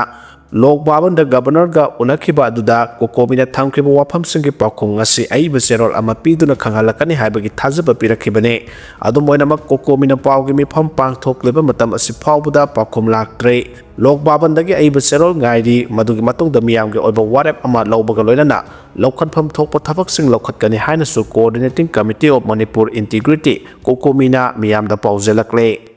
ꯂꯣꯛ ꯚꯕꯟꯗ ꯒꯕꯔꯅꯔꯒ ꯎꯅꯈꯤꯕ ꯑꯗꯨꯗ ꯀꯣꯀꯣꯃꯤꯅ ꯊꯝꯈꯤꯕ ꯋꯥꯐꯝꯁꯤꯡꯒꯤ ꯄꯥꯎꯈꯨꯝ ꯉꯁꯤ ꯑꯏꯕ ꯆꯦꯔꯣꯜ ꯑꯃ ꯄꯤꯗꯨꯅ ꯈꯪꯍꯜꯂꯛꯀꯅꯤ ꯍꯥꯏꯕꯒꯤ ꯊꯥꯖꯕ ꯄꯤꯔꯛꯈꯤꯕꯅꯤ꯫ ꯑꯗꯨꯝ ꯑꯣꯏꯅꯃꯛ ꯀꯣꯀꯣꯃꯤꯅ ꯄꯥꯎꯒꯤ ꯃꯤꯐꯝ ꯄꯥꯡꯊꯣꯛꯂꯤꯕ ꯃꯇꯝ ꯑꯁꯤ ꯐꯥꯎꯕꯗ ꯄꯥꯎꯈꯨꯝ ꯂꯥꯛꯇ꯭ꯔꯦ꯫ ꯂꯣꯛ ꯚꯕꯟꯗꯒꯤ ꯑꯏꯕ ꯆꯦꯔꯣꯜ ꯉꯥꯏꯔꯤ꯫ ꯃꯗꯨꯒꯤ ꯃꯇꯨꯡꯗ ꯃꯤꯌꯥꯝꯒꯤ ꯑꯣꯏꯕ ꯋꯥꯔꯦꯞ ꯑꯃ ꯂꯧꯕꯒ ꯂꯣꯏꯅꯅ ꯂꯧꯈꯠꯐꯝ ꯊꯣꯛꯄ ꯊꯕꯛꯁꯤꯡ ꯂꯧꯈꯠꯀꯅꯤ ꯍꯥꯏꯅꯁꯨ Coordinating Committee of Manipur Integrity, ꯀꯣꯀꯣꯃꯤꯅ ꯃꯤꯌꯥꯝꯗ ꯄꯥꯎꯖꯦꯜꯂꯛꯂꯦ꯫